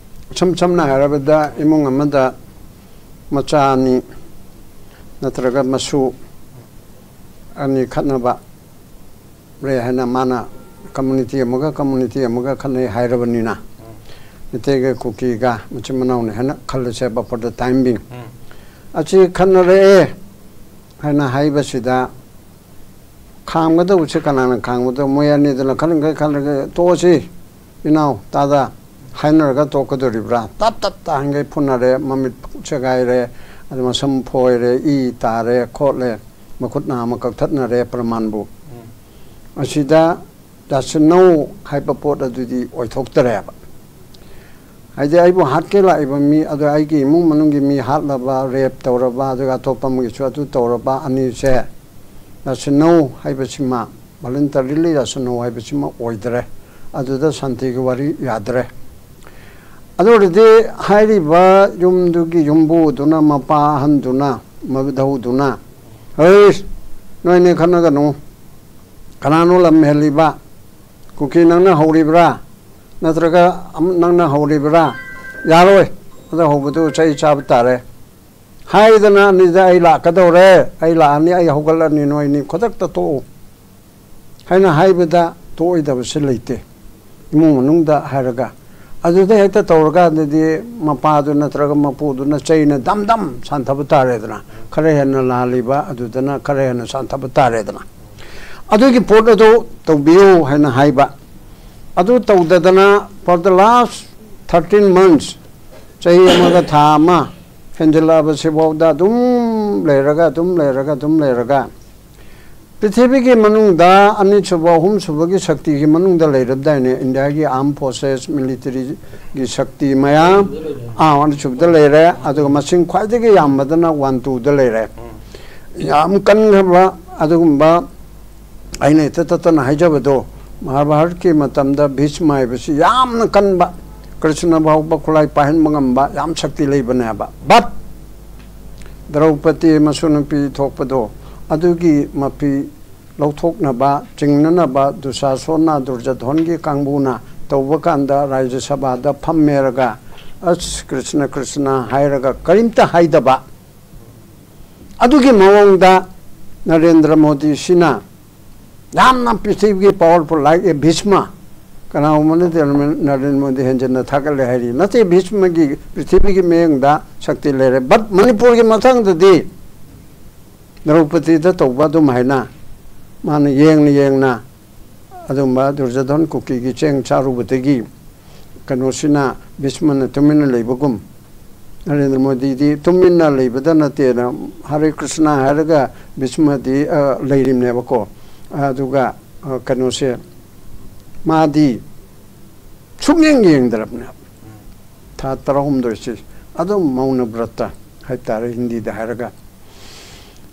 ꯁꯝ ꯁꯝꯅ ꯍꯥꯏꯔꯕꯗ, ꯏꯃꯨꯡ ꯑꯃꯗ ꯃꯆꯥ ꯑꯅꯤ ꯅꯠꯇ꯭ꯔꯒ ꯃꯁꯨ ꯑꯅꯤ ꯈꯠꯅꯕ ꯂꯩ ꯍꯥꯏꯅ ꯃꯥꯅ ꯀꯝꯃꯨꯅꯤꯇꯤ ꯑꯃꯒ ꯀꯝꯃꯨꯅꯤꯇꯤ ꯑꯃꯒ ꯈꯠꯅꯩ ꯍꯥꯏꯔꯕꯅꯤꯅ, ꯃꯤꯇꯩꯒ ꯀꯨꯀꯤꯒ ꯃꯆꯤꯟ ꯃꯅꯥꯎꯅꯤ ꯍꯥꯏꯅ ꯈꯜꯂꯁꯦꯕ, for the time being꯫ ꯑꯁꯤ ꯈꯠꯅꯔꯛꯑꯦ ꯍꯥꯏꯅ ꯍꯥꯏꯕꯁꯤꯗ, ꯈꯥꯝꯒꯗꯧꯕꯁꯦ ꯀꯅꯥꯅ ꯈꯥꯝꯒꯗꯧꯕ? ꯃꯣꯏ ꯑꯅꯤꯗꯨꯅ ꯈꯜꯂꯤꯈꯩ ꯈꯜꯂꯤꯈꯩ, "ꯇꯣꯛꯑꯁꯤ, ꯏꯅꯥꯎ, ꯇꯥꯗ" ꯍꯥꯏꯅꯔꯒ ꯇꯣꯛꯀꯗꯣꯔꯤꯕ꯭ꯔꯥ? ꯇꯞ ꯇꯞ ꯇꯥꯍꯟꯈꯩ ꯐꯨꯅꯔꯦ, ꯃꯃꯤꯠ ꯁꯦꯒꯥꯏꯔꯦ, ꯑꯗꯨ ꯃꯁꯝ ꯐꯣꯏꯔꯦ, ꯏ ꯇꯥꯔꯦ ꯈꯣꯠꯂꯦ, ꯃꯈꯨꯠ ꯅꯥꯝꯃ ꯀꯛꯊꯠꯅꯔꯦ ꯄ꯭ꯔꯃꯥꯟꯕꯨ꯫ ꯑꯁꯤꯗ ꯌꯥꯁꯤꯟꯅꯧ ꯍꯥꯏꯕ ꯄꯣꯠ ꯑꯗꯨꯗꯤ ꯑꯣꯏꯊꯣꯛꯇꯔꯦꯕ꯫ ꯍꯥꯏꯗꯤ, ꯑꯩꯕꯨ ꯍꯥꯠꯀꯦ ꯂꯥꯛꯏꯕ ꯃꯤ ꯑꯗꯣ, ꯑꯩꯒꯤ ꯏꯃꯨꯡ ꯃꯅꯨꯡꯒꯤ ꯃꯤ ꯍꯥꯠꯂꯕ, ꯔꯦꯞ ꯇꯧꯔꯕ, ꯑꯗꯨꯒ ꯑꯇꯣꯞꯄ ꯑꯃꯒꯤꯁꯨ ꯑꯗꯨ ꯇꯧꯔꯕ ꯑꯅꯤꯁꯦ ꯌꯥꯁꯤꯟꯅꯧ ꯍꯥꯏꯕꯁꯤꯃ, ꯚꯣꯂꯨꯟꯇꯔꯤꯂꯤ ꯌꯥꯁꯤꯟꯅꯧ ꯍꯥꯏꯕꯁꯤꯃ ꯑꯣꯏꯗ꯭ꯔꯦ꯫ ꯑꯗꯨꯗ ꯁꯥꯟꯇꯤꯒꯤ ꯋꯥꯔꯤ ꯌꯥꯗ꯭ꯔꯦ꯫ ꯑꯗꯨ ꯑꯣꯏꯔꯗꯤ ꯍꯥꯏꯔꯤꯕ ꯌꯨꯝꯗꯨꯒꯤ ꯌꯨꯝꯕꯨꯗꯨꯅ, ꯃꯄꯥ ꯑꯍꯟꯗꯨꯅ, ꯃꯙꯧꯗꯨꯅ, "ꯍꯩ, ꯅꯣꯏꯅꯤ ꯈꯠꯅꯒꯅꯨ꯫ ꯀꯅꯥꯅꯣ ꯂꯝ ꯍꯦꯜꯂꯤꯕ? ꯀꯨꯀꯤ ꯅꯪꯅ ꯍꯧꯔꯤꯕ꯭ꯔꯥ? ꯅꯠꯇ꯭ꯔꯒ ꯑꯃ ꯅꯪꯅ ꯍꯧꯔꯤꯕ꯭ꯔꯥ? ꯌꯥꯔꯣꯏ꯫ ꯑꯗ ꯍꯧꯕꯗꯨ ꯆꯩ ꯆꯥꯕ ꯇꯥꯔꯦ" ꯍꯥꯏꯗꯅ, "ꯑꯅꯤꯗ ꯑꯩ ꯂꯥꯛꯀꯗꯧꯔꯦ, ꯑꯩ ꯂꯥꯛꯑꯅꯤ, ꯑꯩ ꯍꯧꯒꯠꯂꯅꯤ, ꯅꯣꯏꯅꯤ ꯈꯨꯗꯛꯇ ꯇꯣꯛꯎ" ꯍꯥꯏꯅ ꯍꯥꯏꯕꯗ ꯇꯣꯛꯑꯣꯏꯗꯕꯁꯦ ꯂꯩꯇꯦ꯫ ꯏꯃꯨꯡ ꯃꯅꯨꯡꯗ ꯍꯥꯏꯔꯒ, ꯑꯗꯨꯗ ꯍꯦꯛꯇ ꯇꯧꯔꯀꯥꯟꯗꯗꯤ ꯃꯄꯥꯗꯨ ꯅꯠꯇ꯭ꯔꯒ ꯃꯄꯨꯗꯨꯅ ꯆꯩꯅ ꯗꯝ ꯗꯝ ꯁꯥꯟꯊꯕ ꯇꯥꯔꯦꯗꯅ, ꯈꯔ ꯍꯦꯟꯅ ꯂꯥꯜꯂꯤꯕ ꯑꯗꯨꯗꯅ ꯈꯔ ꯍꯦꯟꯅ ꯁꯥꯟꯊꯕ ꯇꯥꯔꯦꯗꯅ꯫ ꯑꯗꯨꯒꯤ ꯄꯣꯠ ꯑꯗꯨ ꯇꯧꯕꯤꯌꯨ ꯍꯥꯏꯅ ꯍꯥꯏꯕ꯫ ꯑꯗꯨ ꯇꯧꯗꯗꯅ, for the last thirteen months, ꯆꯍꯤ ꯑꯃꯒ ꯊꯥ ꯑꯃ ꯍꯦꯟꯖꯜꯂꯛꯑꯕꯁꯤꯐꯥꯎꯗ ꯑꯗꯨꯝ ꯂꯩꯔꯒ, ꯑꯗꯨꯝ ꯂꯩꯔꯒ, ꯑꯗꯨꯝ ꯂꯩꯔꯒ, ꯄ꯭ꯔꯤꯊꯤꯕꯤꯒꯤ ꯃꯅꯨꯡꯗ ꯑꯅꯤꯁꯨꯕ, ꯑꯍꯨꯝꯁꯨꯕꯒꯤ ꯁꯛꯇꯤꯒꯤ ꯃꯅꯨꯡꯗ ꯂꯩꯔꯕꯗꯥꯏꯅꯦ, ꯏꯟꯗꯤꯌꯥꯒꯤ ꯑꯥꯔꯝ ꯐꯣꯔꯁꯦꯁ, ꯃꯤꯂꯤꯇꯔꯤꯒꯤ ꯁꯛꯇꯤ ꯃꯌꯥꯝ, ꯑꯥ, ꯑꯅꯤꯁꯨꯕꯗ ꯂꯩꯔꯦ, ꯑꯗꯨꯒ ꯃꯁꯤꯡ ꯈ꯭ꯋꯥꯏꯗꯒꯤ ꯌꯥꯝꯕꯗꯅ ꯋꯥꯟ ꯇꯨꯗ ꯂꯩꯔꯦ꯫ ꯌꯥꯝ ꯀꯟꯈ꯭ꯔꯕ ꯑꯗꯨꯒꯨꯝꯕ, ꯑꯩꯅ ꯍꯦꯛꯇ ꯇꯠꯇꯅ ꯍꯥꯏꯖꯕꯗꯣ, ꯃꯍꯥꯚꯥꯔꯠꯀꯤ ꯃꯇꯝꯗ ꯚꯤꯁꯃ ꯍꯥꯏꯕꯁꯤ ꯌꯥꯝꯅ ꯀꯟꯕ, ꯀ꯭ꯔꯤꯁꯅ ꯐꯥꯎꯕ ꯈꯨꯠꯂꯥꯏ ꯄꯥꯏꯍꯟꯕ ꯉꯝꯕ ꯌꯥꯝ ꯁꯛꯇꯤ ꯂꯩꯕꯅꯦꯕ꯫ But ꯗ꯭ꯔꯧꯄꯗꯤ ꯃꯁꯨ ꯅꯨꯄꯤ ꯊꯣꯛꯄꯗꯣ, ꯑꯗꯨꯒꯤ ꯃꯄꯤ ꯂꯧꯊꯣꯛꯅꯕ, ꯆꯤꯡꯅꯅꯕ ꯗꯨꯁꯥꯁꯣꯅ, ꯗꯨꯔꯖꯣꯙꯣꯟꯒꯤ ꯀꯥꯡꯕꯨꯅ ꯇꯧꯕ ꯀꯥꯟꯗ ꯔꯥꯖ꯭ꯌ ꯁꯚꯥꯗ ꯐꯝꯃꯦꯔꯒ ꯑꯁ, ꯀ꯭ꯔꯤꯁꯅ, ꯀ꯭ꯔꯤꯁꯅ ꯍꯥꯏꯔꯒ ꯀꯔꯤꯝꯇ ꯍꯥꯏꯗꯕ꯫ ꯑꯗꯨꯒꯤ ꯃꯑꯣꯡꯗ ꯅꯔꯦꯟꯗ꯭ꯔ ꯃꯣꯗꯤꯁꯤꯅ ꯌꯥꯝꯅ ꯄ꯭ꯔꯤꯊꯤꯕꯤꯒꯤ powerful, like a Bhishma, ꯀꯅꯥꯒꯨꯝꯕꯅꯗꯤ Narendra Modi ꯍꯦꯟꯖꯟꯅ ꯊꯥꯒꯠꯂꯦ ꯍꯥꯏꯔꯤ꯫ ꯅꯠꯇꯦ, ꯚꯤꯁꯃꯒꯤ ꯄ꯭ꯔꯤꯊꯤꯕꯤꯒꯤ ꯃꯤꯠꯌꯦꯡꯗ ꯁꯛꯇꯤ ꯂꯩꯔꯦ꯫ But ꯃꯅꯤꯄꯨꯔꯒꯤ ꯃꯇꯥꯡꯗꯗꯤ ꯗ꯭ꯔꯧꯄꯗꯤꯗ ꯇꯧꯕ ꯑꯗꯨꯝ ꯍꯥꯏꯅ ꯃꯥꯅ ꯌꯦꯡꯅ ꯌꯦꯡꯅ ꯑꯗꯨꯝꯕ ꯗꯨꯔꯖꯣꯙꯟ ꯀꯨꯀꯤꯒꯤ ꯆꯦꯡ ꯆꯥꯔꯨꯕꯗꯒꯤ ꯀꯩꯅꯣꯁꯤꯅ, ꯚꯤꯁꯃꯅ ꯇꯨꯃꯤꯟꯅ ꯂꯩꯕꯒꯨꯝ, ꯅꯔꯦꯟꯗ꯭ꯔ ꯃꯣꯗꯤꯗꯤ ꯇꯨꯃꯤꯟꯅ ꯂꯩꯕꯗ ꯅꯠꯇꯦꯅ ꯍꯔꯦ ꯀ꯭ꯔꯤꯁꯅ ꯍꯥꯏꯔꯒ ꯚꯤꯁꯃꯗꯤ, ꯑ, ꯂꯩꯔꯤꯕꯅꯦꯕꯀꯣ꯫ ꯑꯗꯨꯒ, ꯑ, ꯀꯩꯅꯣꯁꯦ, ꯃꯥꯗꯤ ꯁꯨꯛꯌꯦꯡ ꯌꯦꯡꯗ꯭ꯔꯕꯅꯦ꯫ ꯊꯥ ꯇꯔꯥꯍꯨꯝꯗꯣꯏꯁꯤ ꯑꯗꯨꯝ ꯃꯧꯅ ꯕ꯭ꯔꯠꯇ ꯍꯥꯏꯇꯥꯔꯦ, ꯍꯤꯟꯗꯤꯗ ꯍꯥꯏꯔꯒ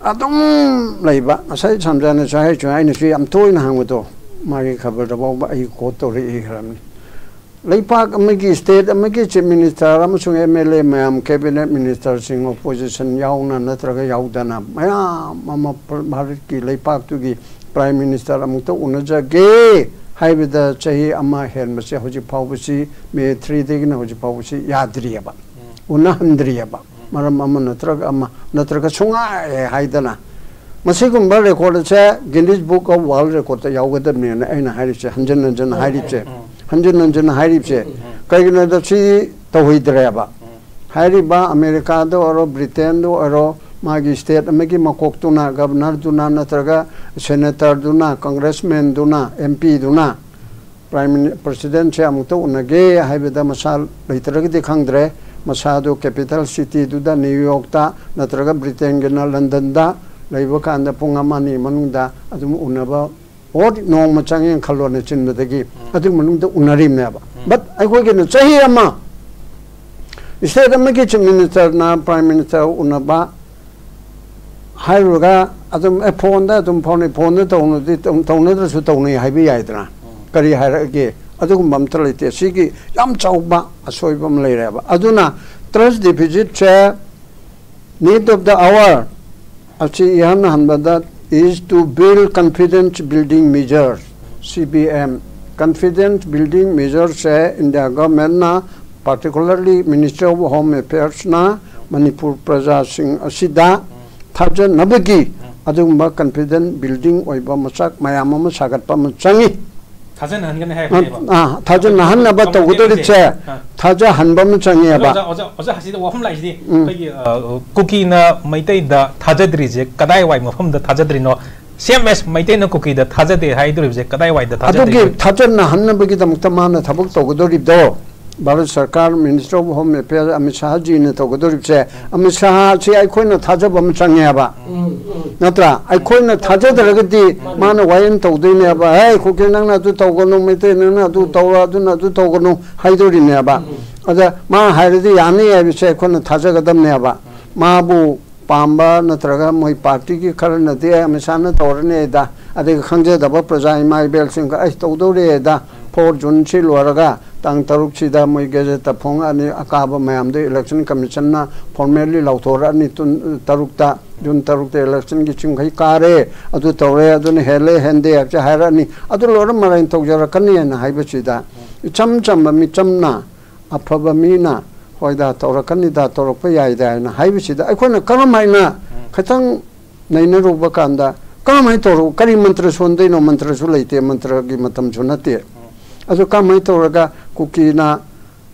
ꯑꯗꯨꯝ ꯂꯩꯕ꯫ ꯉꯁꯥꯏ ꯁꯝꯖꯥꯅꯁꯨ ꯍꯥꯏꯁꯨ, ꯑꯩꯅꯁꯨ ꯌꯥꯝ ꯇꯣꯏꯅ ꯍꯪꯕꯗꯣ, ꯃꯥꯒꯤ ꯈꯕꯔꯗ ꯐꯥꯎꯕ ꯑꯩ quote ꯇꯧꯔꯛꯏ ꯈ꯭ꯔꯕꯅꯤ꯫ ꯂꯩꯄꯥꯛ ꯑꯃꯒꯤ, state ꯑꯃꯒꯤ chief minister ꯑꯃꯁꯨꯡ M L A ꯃꯌꯥꯝ, cabinet ministerꯁꯤꯡ, opposition ꯌꯥꯎꯅ ꯅꯠꯇ꯭ꯔꯒ ꯌꯥꯎꯗꯅ ꯃꯌꯥꯝ ꯑꯃ ꯚꯥꯔꯠꯀꯤ ꯂꯩꯄꯥꯛꯇꯨꯒꯤ prime minister ꯑꯃꯨꯛꯇ ꯎꯅꯖꯒꯦ ꯍꯥꯏꯕꯗ ꯆꯍꯤ ꯑꯃ ꯍꯦꯟꯕꯁꯦ ꯍꯧꯖꯤꯛ ꯐꯥꯎꯕꯁꯤ, May threeꯗꯒꯤꯅ ꯍꯧꯖꯤꯛ ꯐꯥꯎꯕꯁꯤ ꯌꯥꯗ꯭ꯔꯤꯑꯕ, ꯎꯅꯍꯟꯗ꯭ꯔꯤꯑꯕ꯫ ꯃꯔꯝ ꯑꯃ ꯅꯠꯇ꯭ꯔꯒ ꯑꯃ, ꯅꯠꯇ꯭ꯔꯒ ꯁꯨꯡꯉꯥꯏ ꯍꯥꯏꯗꯅ꯫ ꯃꯁꯤꯒꯨꯝꯕ record ꯑꯁꯦ Guinness Book of World Recordꯇ ꯌꯥꯎꯒꯗꯕꯅꯦꯅ ꯑꯩꯅ ꯍꯥꯏꯔꯤꯁꯦ, ꯍꯟꯖꯤꯟ ꯍꯟꯖꯤꯟ ꯍꯥꯏꯔꯤꯕꯁꯦ, ꯍꯟꯖꯤꯟ ꯍꯟꯖꯤꯟ ꯍꯥꯏꯔꯤꯕꯁꯦ꯫ ꯀꯩꯒꯤꯅꯣꯗ ꯁꯤ ꯇꯧꯍꯩꯗ꯭ꯔꯦꯕ꯫ ꯍꯥꯏꯔꯤꯕ ꯑꯃꯦꯔꯤꯀꯥꯗ ꯑꯣꯏꯔꯣ, ꯕ꯭ꯔꯤꯇꯦꯟꯗ ꯑꯣꯏꯔꯣ, ꯃꯥꯒꯤ state ꯑꯃꯒꯤ ꯃꯀꯣꯛꯇꯨꯅ, governorꯗꯨꯅ ꯅꯠꯇ꯭ꯔꯒ senatorꯗꯨꯅ, congressmanꯗꯨꯅ, MPꯗꯨꯅ prime mini-, presidentꯁꯦ ꯑꯃꯨꯛꯇ ꯎꯅꯒꯦ ꯍꯥꯏꯕꯗ ꯃꯁꯥ ꯂꯩꯇ꯭ꯔꯒꯗꯤ ꯈꯪꯗ꯭ꯔꯦ, ꯃꯁꯥꯗꯨ capital cityꯗꯨꯗ, New Yorkꯇ ꯅꯠꯇ꯭ꯔꯒ ꯕ꯭ꯔꯤꯇꯦꯟꯒꯤꯅ ꯂꯟꯗꯟꯗ ꯂꯩꯕ ꯀꯥꯟꯗ ꯄꯨꯡ ꯑꯃ ꯑꯅꯤ ꯃꯅꯨꯡꯗ ꯑꯗꯨꯝ ꯎꯅꯕ, or ꯅꯣꯡꯃ ꯆꯪꯉꯦꯅ ꯈꯜꯂꯣꯅꯦ ꯆꯤꯟꯕꯗꯒꯤ, ꯑꯗꯨꯒꯤ ꯃꯅꯨꯡꯗ ꯎꯅꯔꯤꯕꯅꯦꯕ꯫ But ꯑꯩꯈꯣꯏꯒꯤꯅ ꯆꯍꯤ ꯑꯃ state ꯑꯃꯒꯤ chief ministerꯅ prime minister ꯎꯅꯕ ꯍꯥꯏꯔꯨꯔꯒ ꯑꯗꯨꯝ, ꯑꯦ, phoneꯗ ꯑꯗꯨꯝ ꯐꯥꯎꯅꯩ, phoneꯗ ꯇꯧꯅꯗꯤ, ꯇꯧ-, ꯇꯧꯅꯗ꯭ꯔꯁꯨ ꯇꯧꯅꯩ ꯍꯥꯏꯕ ꯌꯥꯏꯗꯅ꯫ ꯀꯔꯤ ꯍꯥꯏꯔꯛꯑꯒꯦ? ꯑꯗꯨꯒꯨꯝꯕ ꯑꯝꯇ ꯂꯩꯇꯦ꯫ ꯁꯤꯒꯤ ꯌꯥꯝ ꯆꯥꯎꯕ ꯑꯁꯣꯏꯕ ꯑꯃ ꯂꯩꯔꯦꯕ꯫ ꯑꯗꯨꯅ trust deficitꯁꯦ, need of the hour ꯑꯁꯤ ꯏꯍꯥꯟ ꯍꯥꯟꯕꯗ is to build confidence building measures, C B M꯫ Confidence building measuresꯁꯦ India governmentꯅ particularly Ministry of Home Affairs ꯅ ꯃꯅꯤꯄꯨꯔ ꯄ꯭ꯔꯖꯥꯁꯤꯡ ꯑꯁꯤꯗ ꯊꯥꯖꯅꯕꯒꯤ ꯑꯗꯨꯒꯨꯝꯕ confidence building ꯑꯣꯏꯕ ꯃꯆꯥꯛ ꯃꯌꯥꯝ ꯑꯃ ꯁꯥꯒꯠꯄ ꯑꯃ ꯆꯪꯉꯤ꯫ ꯊꯥꯖꯅꯍꯟꯒꯅꯤ ꯍꯥꯏꯕꯅꯦꯕ꯫ ꯑꯥ, ꯊꯥꯖꯅꯍꯟꯅꯕ ꯇꯧꯒꯗꯧꯔꯤꯕꯁꯦ ꯊꯥꯖꯍꯟꯕ ꯑꯃ ꯆꯪꯉꯦꯕ꯫ ꯑꯣꯖꯥ, ꯑꯣꯖꯥ, ꯑꯣꯖꯥ, ꯁꯤꯗ ꯋꯥꯐꯝ ꯂꯥꯛꯏꯁꯤꯗꯤ ꯑꯩꯈꯣꯏꯒꯤ, ꯑ, ꯀꯨꯀꯤꯅ ꯃꯩꯇꯩꯗ ꯊꯥꯖꯗ꯭ꯔꯤꯁꯦ ꯀꯗꯥꯏꯋꯥꯏ ꯃꯐꯝꯗ ꯊꯥꯖꯗ꯭ꯔꯤꯅꯣ? Same as ꯃꯩꯇꯩꯅ ꯀꯨꯀꯤꯗ ꯊꯥꯖꯗꯦ ꯍꯥꯏꯗꯣꯔꯤꯕꯁꯦ ꯀꯗꯥꯏꯋꯥꯏꯗ ꯑꯗꯨꯒꯤ ꯊꯥꯖꯗ꯭ꯔꯤꯅꯣ? ꯊꯥꯖꯅꯍꯟꯅꯕꯒꯤꯗꯃꯛꯇ ꯃꯥꯅ ꯊꯕꯛ ꯇꯧꯒꯗꯧꯔꯤꯕꯗꯣ, ꯚꯥꯔꯠ ꯁꯔꯀꯥꯔ, Ministry of Home Affairs, Amit ꯁꯥꯍꯖꯤꯅ ꯇꯧꯒꯗꯧꯔꯤꯕꯁꯦ, Amit ꯁꯥꯍꯁꯤ ꯑꯩꯈꯣꯏꯅ ꯊꯥꯖꯕ ꯑꯃ ꯆꯪꯉꯦꯕ, ꯅꯠꯇ꯭ꯔꯥ? ꯑꯩꯈꯣꯏꯅ ꯊꯥꯖꯗ꯭ꯔꯒꯗꯤ ꯃꯥꯅ ꯋꯥꯌꯦꯜ ꯇꯧꯗꯣꯏꯅꯦꯕ, "ꯍꯦ ꯀꯨꯀꯤ, ꯅꯪꯅ ꯑꯗꯨ ꯇꯧꯒꯅꯨ, ꯃꯩꯇꯩ, ꯅꯪꯅ ꯑꯗꯨ ꯇꯧꯔꯣ, ꯑꯗꯨꯅ ꯑꯗꯨ ꯇꯧꯒꯅꯨ" ꯍꯥꯏꯗꯣꯔꯤꯅꯦꯕ꯫ ꯑꯗ ꯃꯥ ꯍꯥꯏꯔꯗꯤ ꯌꯥꯅꯤ ꯍꯥꯏꯕꯁꯦ ꯑꯩꯈꯣꯏꯅ ꯊꯥꯖꯒꯗꯕꯅꯦꯕ꯫ ꯃꯥꯕꯨ ꯄꯥꯝꯕ ꯅꯠꯇ꯭ꯔꯒ ꯃꯣꯏ party ꯒꯤ ꯈꯔꯅꯗꯤ, "ꯑꯦ, ꯑꯃꯤꯠ ꯁꯥꯍꯅ ꯇꯧꯔꯅꯤ" ꯍꯥꯏꯗ, ꯑꯗꯒꯤ ꯈꯪꯖꯗꯕ ꯄ꯭ꯔꯖꯥ ꯏꯃꯥ ꯏꯕꯦꯜꯁꯤꯡꯒ, "ꯑꯩ ꯇꯧꯗꯧꯔꯦ" ꯍꯥꯏꯗ, four June ꯁꯤ ꯂꯣꯏꯔꯒ ꯇꯥꯡ ꯇꯔꯨꯛꯁꯤꯗ ꯃꯣꯏ gazette ꯇ ꯐꯣꯡꯉꯛꯑꯅꯤ, ꯑꯀꯥꯕ ꯃꯌꯥꯝꯗꯣ election commission ꯅ formally ꯂꯥꯎꯊꯣꯔꯛꯑꯅꯤ, ꯇꯨꯟ-, ꯇꯔꯨꯛꯇ, June ꯇꯔꯨꯛꯇ election ꯒꯤ ꯆꯤꯡꯈꯩ ꯀꯥꯔꯦ, ꯑꯗꯨ ꯇꯧꯔꯦ, ꯑꯗꯨꯅ ꯍꯦꯜꯂꯦ, ꯍꯦꯟꯗꯦ ꯍꯥꯏꯕꯁꯦ ꯍꯥꯏꯔꯛꯑꯅꯤ, ꯑꯗꯨ ꯂꯣꯏꯔ ꯃꯔꯥꯏꯅ ꯇꯧꯖꯔꯛꯀꯅꯤ ꯍꯥꯏꯅ ꯍꯥꯏꯕꯁꯤꯗ, ꯏꯆꯝ ꯆꯝꯕ ꯃꯤꯆꯝꯅ, ꯑꯐꯕ ꯃꯤꯅ, "ꯍꯣꯏꯗ, ꯇꯧꯔꯛꯀꯅꯤꯗ, ꯇꯧꯔꯛꯄ ꯌꯥꯏꯗ" ꯍꯥꯏꯅ ꯍꯥꯏꯕꯁꯤꯗ ꯑꯩꯈꯣꯏꯅ ꯀꯔꯝ ꯍꯥꯏꯅ ꯈꯤꯇꯪ ꯅꯩꯅꯔꯨꯕ ꯀꯥꯟꯗ, ꯀꯔꯝ ꯍꯥꯏꯅ ꯇꯧꯔ-, ꯀꯔꯤ ꯃꯟꯇ꯭ꯔ ꯁꯣꯟꯗꯣꯏꯅꯣ? ꯃꯟꯇ꯭ꯔꯁꯨ ꯂꯩꯇꯦ, ꯃꯟꯇ꯭ꯔꯒꯤ ꯃꯇꯝꯁꯨ ꯅꯠꯇꯦ꯫ ꯑꯗꯨ ꯀꯔꯝ ꯍꯥꯏꯅ ꯇꯧꯔꯒ ꯀꯨꯀꯤꯅ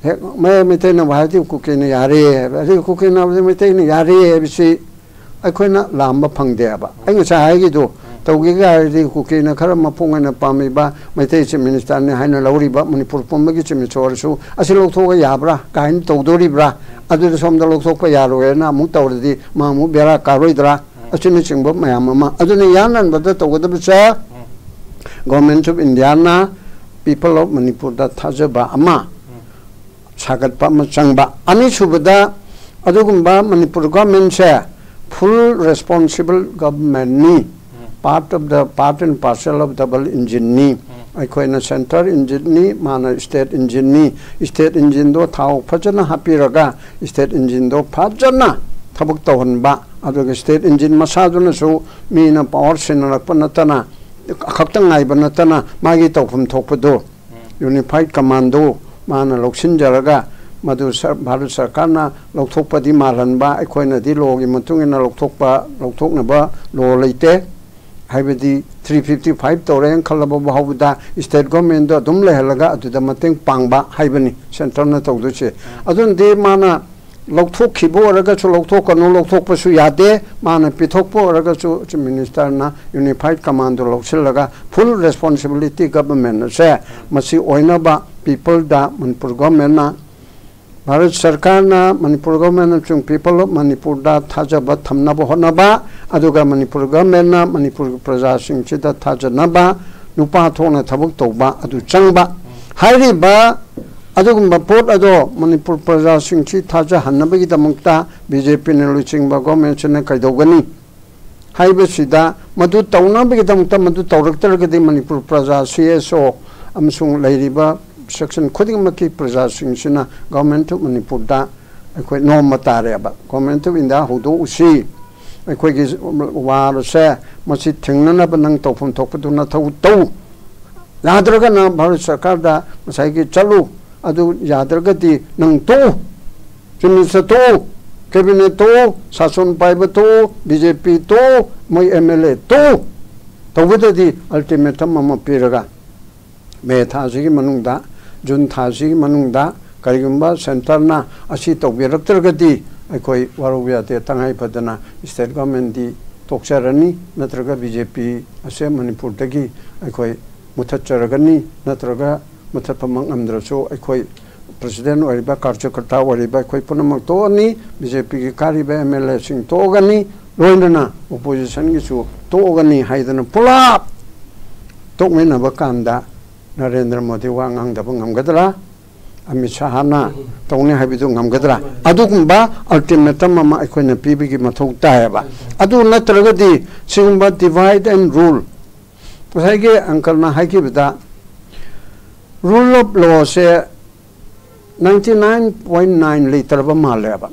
ꯍꯦꯛ ꯃꯌꯥꯡ ꯃꯩꯇꯩꯅ ꯍꯥꯏꯔꯗꯤ ꯀꯨꯀꯤꯅ ꯌꯥꯔꯦ ꯍꯥꯏꯕ, ꯑꯗꯨꯒ ꯀꯨꯀꯤꯅ ꯍꯥꯏꯕꯗꯤ ꯃꯩꯇꯩꯅ ꯌꯥꯔꯦ ꯍꯥꯏꯕꯁꯤ ꯑꯩꯈꯣꯏꯅ ꯂꯥꯝꯕ ꯐꯪꯗꯦꯕ꯫ ꯑꯩ ꯉꯁꯥꯏ ꯍꯥꯏꯒꯤꯗꯨ, ꯇꯧꯒꯦꯒ ꯍꯥꯏꯔꯗꯤ ꯀꯨꯀꯤꯅ ꯈꯔ ꯃꯄꯨꯡ ꯑꯣꯏꯅ ꯄꯥꯝꯃꯤꯕ ꯃꯩꯇꯩ Chief Minister ꯅꯤ ꯍꯥꯏꯅ ꯂꯧꯔꯤꯕ, ꯃꯅꯤꯄꯨꯔ ꯄꯨꯝꯕꯒꯤ Chief Minister ꯑꯣꯏꯔꯁꯨ, "ꯑꯁꯤ ꯂꯧꯊꯣꯛꯑꯒ ꯌꯥꯕ꯭ꯔꯥ?" ꯀꯥꯏꯅ ꯇꯧꯗꯣꯔꯤꯕ꯭ꯔꯥ? ꯑꯗꯨꯗ ꯁꯣꯝꯗ ꯂꯧꯊꯣꯛꯄ ꯌꯥꯔꯣꯏꯅ ꯑꯃꯨꯛ ꯇꯧꯔꯗꯤ ꯃꯥ ꯑꯃꯨꯛ ꯕꯦꯔꯥ ꯀꯥꯔꯣꯏꯗ꯭ꯔꯥ? ꯑꯁꯤꯅꯆꯤꯡꯕ ꯃꯌꯥꯝ ꯑꯃ꯫ ꯑꯗꯨꯅ ꯌꯥꯅꯍꯟꯕꯗ ꯇꯧꯒꯗꯕꯁꯦ, Government of India ꯅ People of Manipur ꯗ ꯊꯥꯖꯕ ꯑꯃ ꯁꯥꯒꯠꯄ ꯑꯃ ꯆꯪꯕ꯫ ꯑꯅꯤꯁꯨꯕꯗ, ꯑꯗꯨꯒꯨꯝꯕ ꯃꯅꯤꯄꯨꯔ government ꯁꯦ full responsible government ꯅꯤ, part of the, part and parcel of double engine ꯅꯤ꯫ ꯑꯩꯈꯣꯏꯅ centre engine ꯅꯤ, ꯃꯥꯅ state engine ꯅꯤ꯫ State engine ꯗꯣ ꯊꯥꯎ ꯐꯖꯅ ꯍꯥꯞꯄꯤꯔꯒ state engine ꯗꯣ ꯐꯖꯅ ꯊꯕꯛ ꯇꯧꯍꯟꯕ, ꯑꯗꯨꯒ state engine ꯃꯁꯥꯗꯨꯅꯁꯨ ꯃꯤꯅ power ꯁꯤꯟꯅꯔꯛꯄ ꯅꯠꯇꯅ, ꯈꯛꯇ ꯉꯥꯏꯕ ꯅꯠꯇꯅ, ꯃꯥꯒꯤ ꯇꯧꯐꯝ ꯊꯣꯛꯄꯗꯣ Unified Command ꯗꯣ ꯃꯥꯅ ꯂꯧꯁꯤꯟꯖꯔꯒ ꯃꯗꯨ ꯁꯔ-, ꯚꯥꯔꯠ ꯁꯔꯀꯥꯔꯅ ꯂꯧꯊꯣꯛꯄꯗꯤ ꯃꯥꯜꯍꯟꯕ, ꯑꯩꯈꯣꯏꯅꯗꯤ ꯂꯣꯒꯤ ꯃꯇꯨꯡ ꯏꯟꯅ ꯂꯧꯊꯣꯛꯄ, ꯂꯧꯊꯣꯛꯅꯕ ꯂꯣ ꯂꯩꯇꯦ꯫ ꯍꯥꯏꯕꯗꯤ ꯊ꯭ꯔꯤ ꯐꯤꯐꯇꯤ ꯐꯥꯏꯚ ꯇꯧꯔꯦꯅ ꯈꯜꯂꯕ ꯐꯥꯎꯕꯗ ꯁ꯭ꯇꯦꯠ ꯒꯣꯔꯃꯦꯟꯗꯣ ꯑꯗꯨꯝ ꯂꯩꯍꯜꯂꯒ ꯑꯗꯨꯗ ꯃꯇꯦꯡ ꯄꯥꯡꯕ ꯍꯥꯏꯕꯅꯤ ꯁꯦꯟꯇꯔꯅ ꯇꯧꯗꯣꯏꯁꯦ꯫ ꯑꯗꯨꯅꯗꯤ ꯃꯥꯅ ꯂꯧꯊꯣꯛꯈꯤꯕ ꯑꯣꯏꯔꯒꯁꯨ ꯂꯧꯊꯣꯛꯀꯅꯨ, ꯂꯧꯊꯣꯛꯄꯁꯨ ꯌꯥꯗꯦ꯫ ꯃꯥꯅ ꯄꯤꯊꯣꯛꯄ ꯑꯣꯏꯔꯒꯁꯨ ꯆꯤꯐ ꯃꯤꯅꯤꯁꯇꯔꯅ ꯌꯨꯅꯤꯐꯥꯏꯠ ꯀꯃꯥꯟꯗꯣ ꯂꯧꯁꯤꯜꯂꯒ ꯐꯨꯜ ꯔꯦꯁꯄꯣꯟꯁꯤꯕꯤꯂꯤꯇꯤ ꯒꯚꯔꯟꯃꯦꯟꯠ ꯑꯁꯦ ꯃꯁꯤ ꯑꯣꯏꯅꯕ ꯄꯤꯄꯜꯗ ꯃꯅꯤꯄꯨꯔ ꯒꯚꯔꯟꯃꯦꯟꯠꯅ, ꯚꯥꯔꯠ ꯁꯔꯀꯥꯔꯅ ꯃꯅꯤꯄꯨꯔ ꯒꯚꯔꯟꯃꯦꯟꯠ ꯑꯃꯁꯨꯡ ꯄꯤꯄꯜ ꯑꯣꯐ ꯃꯅꯤꯄꯨꯔꯗ ꯊꯥꯖꯕ ꯊꯝꯅꯕ ꯍꯣꯠꯅꯕ, ꯑꯗꯨꯒ ꯃꯅꯤꯄꯨꯔ ꯒꯚꯔꯟꯃꯦꯟꯠꯅ ꯃꯅꯤꯄꯨꯔꯒꯤ ꯄ꯭ꯔꯖꯥꯁꯤꯡꯁꯤꯗ ꯊꯥꯖꯅꯕ, ꯅꯨꯄꯥ ꯊꯣꯛꯅ ꯊꯕꯛ ꯇꯧꯕ ꯑꯗꯨ ꯆꯪꯕ꯫ ꯍꯥꯏꯔꯤꯕ ꯑꯗꯨꯒꯨꯝꯕ ꯄꯣꯠ ꯑꯗꯣ ꯃꯅꯤꯄꯨꯔ ꯄ꯭ꯔꯖꯥꯁꯤꯡꯁꯤ ꯊꯥꯖꯍꯟꯅꯕꯒꯤꯗꯃꯛꯇ ꯕꯤ ꯖꯦ ꯄꯤꯅ ꯂꯨꯆꯤꯡꯕ ꯒꯣꯔꯃꯦꯟꯠꯁꯤꯅ ꯀꯩꯗꯧꯒꯅꯤ ꯍꯥꯏꯕꯁꯤꯗ, ꯃꯗꯨ ꯇꯧꯅꯕꯒꯤꯗꯃꯛꯇ ꯃꯗꯨ ꯇꯧꯔꯛꯇ꯭ꯔꯒꯗꯤ ꯃꯅꯤꯄꯨꯔ ꯄ꯭ꯔꯖꯥ, ꯁꯤ ꯑꯦꯁ ꯑꯣ ꯑꯃꯁꯨꯡ ꯂꯩꯔꯤꯕ ꯁꯦꯛꯁꯟ ꯈꯨꯗꯤꯡꯃꯛꯀꯤ ꯄ꯭ꯔꯖꯥꯁꯤꯡꯁꯤꯅ ꯒꯣꯔꯃꯦꯟꯠ ꯑꯣꯐ ꯃꯅꯤꯄꯨꯔꯗ ꯑꯩꯈꯣꯏ ꯅꯣꯝꯕ ꯇꯥꯔꯦꯕ꯫ ꯒꯣꯔꯃꯦꯟꯠ ꯑꯣꯐ ꯏꯟꯗꯤꯌꯥ ꯍꯧꯗꯣꯛꯎꯁꯤ, ꯑꯩꯈꯣꯏꯒꯤ ꯋꯥꯔꯁꯦ ꯃꯁꯤ ꯊꯤꯡꯅꯅꯕ ꯅꯪ ꯇꯧꯐꯝ ꯊꯣꯛꯄꯗꯨ ꯅꯊꯧ ꯇꯧ꯫ ꯌꯥꯗ꯭ꯔꯒꯅ ꯚꯥꯔꯠ ꯁꯔꯀꯥꯔꯗ ꯉꯁꯥꯏꯒꯤ ꯆꯠꯂꯨ, ꯑꯗꯨ ꯌꯥꯗ꯭ꯔꯒꯗꯤ ꯅꯪ ꯇꯣꯛꯎ, ꯆꯤꯐ ꯃꯤꯅꯤꯁꯇꯔ ꯇꯣꯛꯎ, ꯀꯦꯕꯤꯅꯦꯠ ꯇꯣꯛꯎ, ꯁꯥꯁꯟ ꯄꯥꯏꯕ ꯇꯣꯛꯎ, ꯕꯤ ꯖꯦ ꯄꯤ ꯇꯣꯛꯎ, ꯃꯣꯏ ꯑꯦꯝ ꯑꯦꯜ ꯑꯦ ꯇꯣꯛꯎ꯫ ꯇꯧꯕꯗꯗꯤ ꯑꯜꯇꯤꯃꯦꯇꯝ ꯑꯃ ꯄꯤꯔꯒ ꯃꯦ ꯊꯥꯁꯤꯒꯤ ꯃꯅꯨꯡꯗ, ꯖꯨꯟ ꯊꯥꯁꯤꯒꯤ ꯃꯅꯨꯡꯗ ꯀꯔꯤꯒꯨꯝꯕ ꯁꯦꯟꯇꯔꯅ ꯑꯁꯤ ꯇꯧꯕꯤꯔꯛꯇ꯭ꯔꯒꯗꯤ ꯑꯩꯈꯣꯏ ꯋꯥꯔꯧꯕ ꯌꯥꯗꯦ, ꯇꯉꯥꯏ ꯐꯗꯅ ꯁ꯭ꯇꯦꯠ ꯒꯣꯔꯃꯦꯟꯠꯇꯤ ꯇꯣꯛꯆꯔꯅꯤ, ꯅꯠꯇ꯭ꯔꯒ ꯕꯤ ꯖꯦ ꯄꯤ ꯑꯁꯦ ꯃꯅꯤꯄꯨꯔꯗꯒꯤ ꯑꯩꯈꯣꯏ ꯃꯨꯊꯠꯆꯔꯒꯅꯤ, ꯅꯠꯇ꯭ꯔꯒ ꯃꯨꯊꯠꯄꯃꯛ ꯉꯝꯗ꯭ꯔꯁꯨ ꯑꯩꯈꯣꯏ ꯄ꯭ꯔꯁꯤꯗꯦꯟꯠ ꯑꯣꯏꯔꯤꯕ, ꯀꯥꯔꯖꯀꯔꯇꯥ ꯑꯣꯏꯔꯤꯕ ꯑꯩꯈꯣꯏ ꯄꯨꯝꯅꯃꯛ ꯇꯣꯛꯑꯅꯤ, ꯕꯤ ꯖꯦ ꯄꯤꯒꯤ ꯀꯥꯔꯤꯕ ꯑꯦꯝ ꯑꯦꯜ ꯑꯦꯁꯤꯡ ꯇꯣꯛꯑꯒꯅꯤ, ꯂꯣꯏꯅꯅ ꯑꯣꯄꯣꯖꯤꯁꯟꯒꯤꯁꯨ ꯇꯣꯛꯑꯒꯅꯤ ꯍꯥꯏꯗꯅ ꯄꯨꯂꯞ ꯇꯣꯛꯃꯤꯟꯅꯕ ꯀꯥꯟꯗ ꯅꯔꯦꯟꯗ꯭ꯔ ꯃꯣꯗꯤ ꯋꯥ ꯉꯥꯡꯗꯕ ꯉꯝꯒꯗ꯭ꯔꯥ? ꯑꯃꯤꯠ ꯁꯥꯍꯅ ꯇꯧꯅꯤ ꯍꯥꯏꯕꯗꯨ ꯉꯝꯒꯗ꯭ꯔꯥ? ꯑꯗꯨꯒꯨꯝꯕ ꯑꯜꯇꯤꯃꯦꯇꯝ ꯑꯃ ꯑꯩꯈꯣꯏꯅ ꯄꯤꯕꯒꯤ ꯃꯊꯧ ꯇꯥꯏꯌꯦꯕ꯫ ꯑꯗꯨ ꯅꯠꯇ꯭ꯔꯒꯗꯤ ꯁꯤꯒꯨꯝꯕ ꯗꯤꯚꯥꯏꯠ ꯑꯦꯟ ꯔꯨꯜ, ꯉꯁꯥꯏꯒꯤ ꯑꯪꯀꯜꯅ ꯍꯥꯏꯈꯤꯕꯗ, ꯔꯨꯜ ꯑꯣꯐ ꯂꯣꯁꯦ ꯅꯥꯏꯟꯇꯤ ꯅꯥꯏꯟ ꯄꯣꯏꯟ ꯅꯥꯏꯟ ꯂꯩꯇ꯭ꯔꯕ ꯃꯥꯜꯂꯦꯕ꯫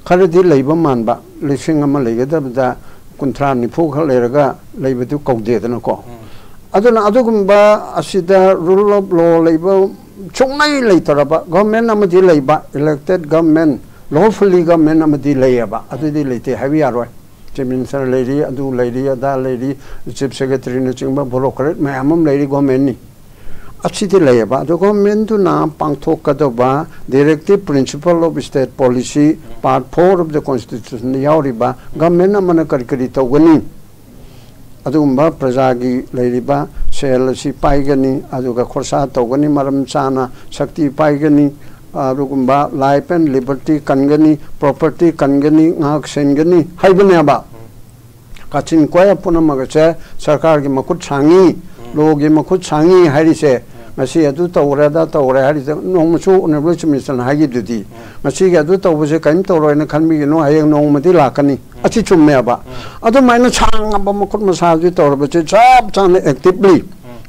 ꯈꯔꯗꯤ ꯂꯩꯕ ꯃꯥꯟꯕ, ꯂꯤꯁꯤꯡ ꯑꯃ ꯂꯩꯒꯗꯕꯗ ꯀꯨꯟꯊ꯭ꯔꯥ ꯅꯤꯐꯨ ꯈꯛ ꯂꯩꯔꯒ ꯂꯩꯕꯗꯨ ꯀꯧꯗꯦꯗꯅꯀꯣ꯫ ꯑꯗꯨꯅ ꯑꯗꯨꯒꯨꯝꯕ ꯑꯁꯤꯗ ꯔꯨꯜ ꯑꯣꯐ ꯂꯣ ꯂꯩꯕ ꯁꯨꯡꯂꯩ ꯂꯩꯇ꯭ꯔꯕ ꯒꯣꯔꯃꯦꯟ ꯑꯃꯗꯤ ꯂꯩꯕ, ꯏꯂꯦꯛꯇꯦꯠ ꯒꯣꯔꯃꯦꯟ, ꯂꯣꯐꯨꯜꯂꯤ ꯒꯣꯔꯃꯦꯟ ꯑꯃꯗꯤ ꯂꯩꯌꯦꯕ, ꯑꯗꯨꯗꯤ ꯂꯩꯇꯦ ꯍꯥꯏꯕ ꯌꯥꯔꯣꯏ꯫ ꯆꯤꯐ ꯃꯤꯅꯤꯁꯇꯔ ꯂꯩꯔꯤ, ꯑꯗꯨ ꯂꯩꯔꯤ, ꯑꯗꯥ ꯂꯩꯔꯤ, ꯆꯤꯐ ꯁꯦꯀ꯭ꯔꯦꯇꯔꯤꯅꯆꯤꯡꯕ ꯕ꯭ꯌꯨꯔꯣꯀ꯭ꯔꯦꯠ ꯃꯌꯥꯝ ꯑꯃ ꯂꯩꯔꯤ ꯒꯣꯔꯃꯦꯟꯅꯤ꯫ ꯑꯁꯤꯗꯤ ꯂꯩꯌꯦꯕ꯫ ꯑꯗꯣ ꯒꯣꯔꯃꯦꯟꯗꯨꯅ ꯄꯥꯡꯊꯣꯛꯀꯗꯧꯕ Directive Principle of State Policy Part four of the Constitution ꯗ ꯌꯥꯎꯔꯤꯕ ꯒꯣꯔꯃꯦꯟ ꯑꯃꯅ ꯀꯔꯤ ꯀꯔꯤ ꯇꯧꯒꯅꯤ, ꯑꯗꯨꯒꯨꯝꯕ ꯄ꯭ꯔꯖꯥꯒꯤ ꯂꯩꯔꯤꯕ ꯁꯦꯜ ꯑꯁꯤ ꯄꯥꯏꯒꯅꯤ, ꯑꯗꯨꯒ ꯈꯣꯔꯁꯥ ꯇꯧꯒꯅꯤ ꯃꯔꯝ ꯆꯥꯅ, ꯁꯛꯇꯤ ꯄꯥꯏꯒꯅꯤ, ꯑꯗꯨꯒꯨꯝꯕ life and liberty ꯀꯟꯒꯅꯤ, property ꯀꯟꯒꯅꯤ, ꯉꯥꯛ ꯁꯦꯟꯒꯅꯤ ꯍꯥꯏꯕꯅꯦꯕ꯫ ꯀꯥꯆꯤꯟ ꯀꯣꯌꯥ ꯄꯨꯝꯅꯃꯛ ꯑꯁꯦ ꯁꯔꯀꯥꯔꯒꯤ ꯃꯈꯨꯠ ꯁꯥꯡꯉꯤ, ꯂꯣꯒꯤ ꯃꯈꯨꯠ ꯁꯥꯡꯉꯤ ꯍꯥꯏꯔꯤꯁꯦ꯫ ꯉꯁꯤ ꯑꯗꯨ ꯇꯧꯔꯦ, ꯑꯗꯥ ꯇꯧꯔꯦ ꯍꯥꯏꯔꯤꯁꯦ ꯅꯣꯡꯃꯁꯨ ꯑꯣꯅꯔꯦꯕꯜ ꯆꯤꯐ ꯃꯤꯅꯤꯁꯇꯔꯅ ꯍꯥꯏꯈꯤꯗꯨꯗꯤ꯫ ꯉꯁꯤꯒꯤ ꯑꯗꯨ ꯇꯧꯕꯁꯦ ꯀꯔꯤꯝ ꯇꯧꯔꯣꯏꯅ ꯈꯟꯕꯤꯒꯅꯨ, ꯍꯌꯦꯡ ꯅꯣꯡꯃꯗꯤ ꯂꯥꯛꯀꯅꯤ꯫ ꯑꯁꯤ ꯆꯨꯝꯃꯦꯕ꯫ ꯑꯗꯨꯃꯥꯏꯅ ꯁꯥꯡꯉꯕ ꯃꯈꯨꯠ ꯃꯁꯥꯁꯤ ꯇꯧꯔꯕꯁꯦ ꯆꯞ ꯆꯥꯅ ꯑꯦꯛꯇꯤꯚꯂꯤ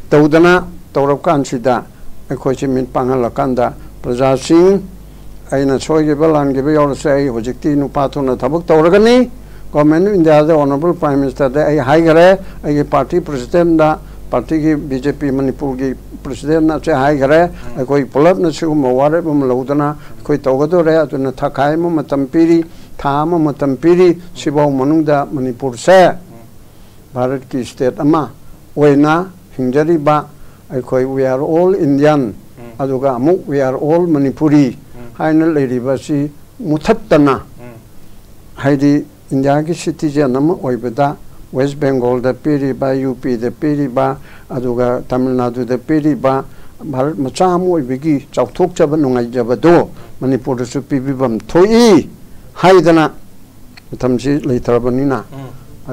ꯇꯧꯗꯅ ꯇꯧꯔꯕ ꯀꯥꯟꯁꯤꯗ ꯑꯩꯈꯣꯏꯁꯤ ꯃꯤꯠ ꯄꯥꯡꯍꯜꯂꯀꯥꯟꯗ ꯄ꯭ꯔꯖꯥꯁꯤꯡ, ꯑꯩꯅ ꯁꯣꯏꯈꯤꯕ ꯂꯥꯟꯈꯤꯕ ꯌꯥꯎꯔꯁꯨ ꯑꯩ ꯍꯧꯖꯤꯛꯇꯤ ꯅꯨꯄꯥ ꯊꯣꯛꯅ ꯊꯕꯛ ꯇꯧꯔꯒꯅꯤ꯫ ꯒꯣꯔꯃꯦꯟ ꯑꯣꯐ ꯏꯟꯗꯤꯌꯥꯗ ꯑꯣꯅꯔꯦꯕꯜ ꯄ꯭ꯔꯥꯏꯝ ꯃꯤꯅꯤꯁꯇꯔꯗ ꯑꯩ ꯍꯥꯏꯈꯔꯦ, ꯑꯩꯒꯤ ꯄꯥꯔꯇꯤ ꯄ꯭ꯔꯁꯤꯗꯦꯟꯗ, ꯄꯥꯔꯇꯤꯒꯤ ꯕꯤ ꯖꯦ ꯄꯤ ꯃꯅꯤꯄꯨꯔꯒꯤ ꯄ꯭ꯔꯁꯤꯗꯦꯟꯅ ꯁꯦ ꯍꯥꯏꯈꯔꯦ꯫ ꯑꯩꯈꯣꯏ ꯄꯨꯂꯞꯅ ꯁꯤꯒꯨꯝꯕ ꯋꯥꯔꯦꯞ ꯑꯃ ꯂꯧꯗꯅ ꯑꯩꯈꯣꯏ ꯇꯧꯒꯗꯧꯔꯦ꯫ ꯑꯗꯨꯅ ꯊꯥꯈꯥꯏ ꯑꯃ ꯃꯇꯝ ꯄꯤꯔꯤ, ꯊꯥ ꯑꯃ ꯃꯇꯝ ꯄꯤꯔꯤ꯫ ꯁꯤꯐꯥꯎ ꯃꯅꯨꯡꯗ ꯃꯅꯤꯄꯨꯔꯁꯦ ꯚꯥꯔꯠꯀꯤ ꯁ꯭ꯇꯦꯠ ꯑꯃ ꯑꯣꯏꯅ ꯍꯤꯡꯖꯔꯤꯕ ꯑꯩꯈꯣꯏ We are all Indian, ꯑꯗꯨꯒ ꯑꯃꯨꯛ We are all Manipuri ꯍꯥꯏꯅ ꯂꯩꯔꯤꯕ ꯑꯁꯤ ꯃꯨꯊꯠꯇꯅ, ꯍꯥꯏꯗꯤ ꯏꯟꯗꯤꯌꯥꯒꯤ ꯁꯤꯇꯤꯖꯦꯟ ꯑꯃ ꯑꯣꯏꯕꯗ ꯋꯦꯁ ꯕꯦꯡꯒꯣꯜꯗ ꯄꯤꯔꯤꯕ, ꯌꯨ ꯄꯤꯗ ꯄꯤꯔꯤꯕ, ꯑꯗꯨꯒ ꯇꯥꯃꯤꯜ ꯅꯥꯗꯨꯗ ꯄꯤꯔꯤꯕ, ꯚꯥꯔꯠ ꯃꯆꯥ ꯑꯃ ꯑꯣꯏꯕꯒꯤ ꯆꯥꯎꯊꯣꯛꯆꯕ ꯅꯨꯡꯉꯥꯏꯖꯕꯗꯣ ꯃꯅꯤꯄꯨꯔꯗꯁꯨ ꯄꯤꯕꯤꯐꯝ ꯊꯣꯛꯏ ꯍꯥꯏꯗꯅ ꯃꯇꯝꯁꯤ ꯂꯩꯇ꯭ꯔꯕꯅꯤꯅ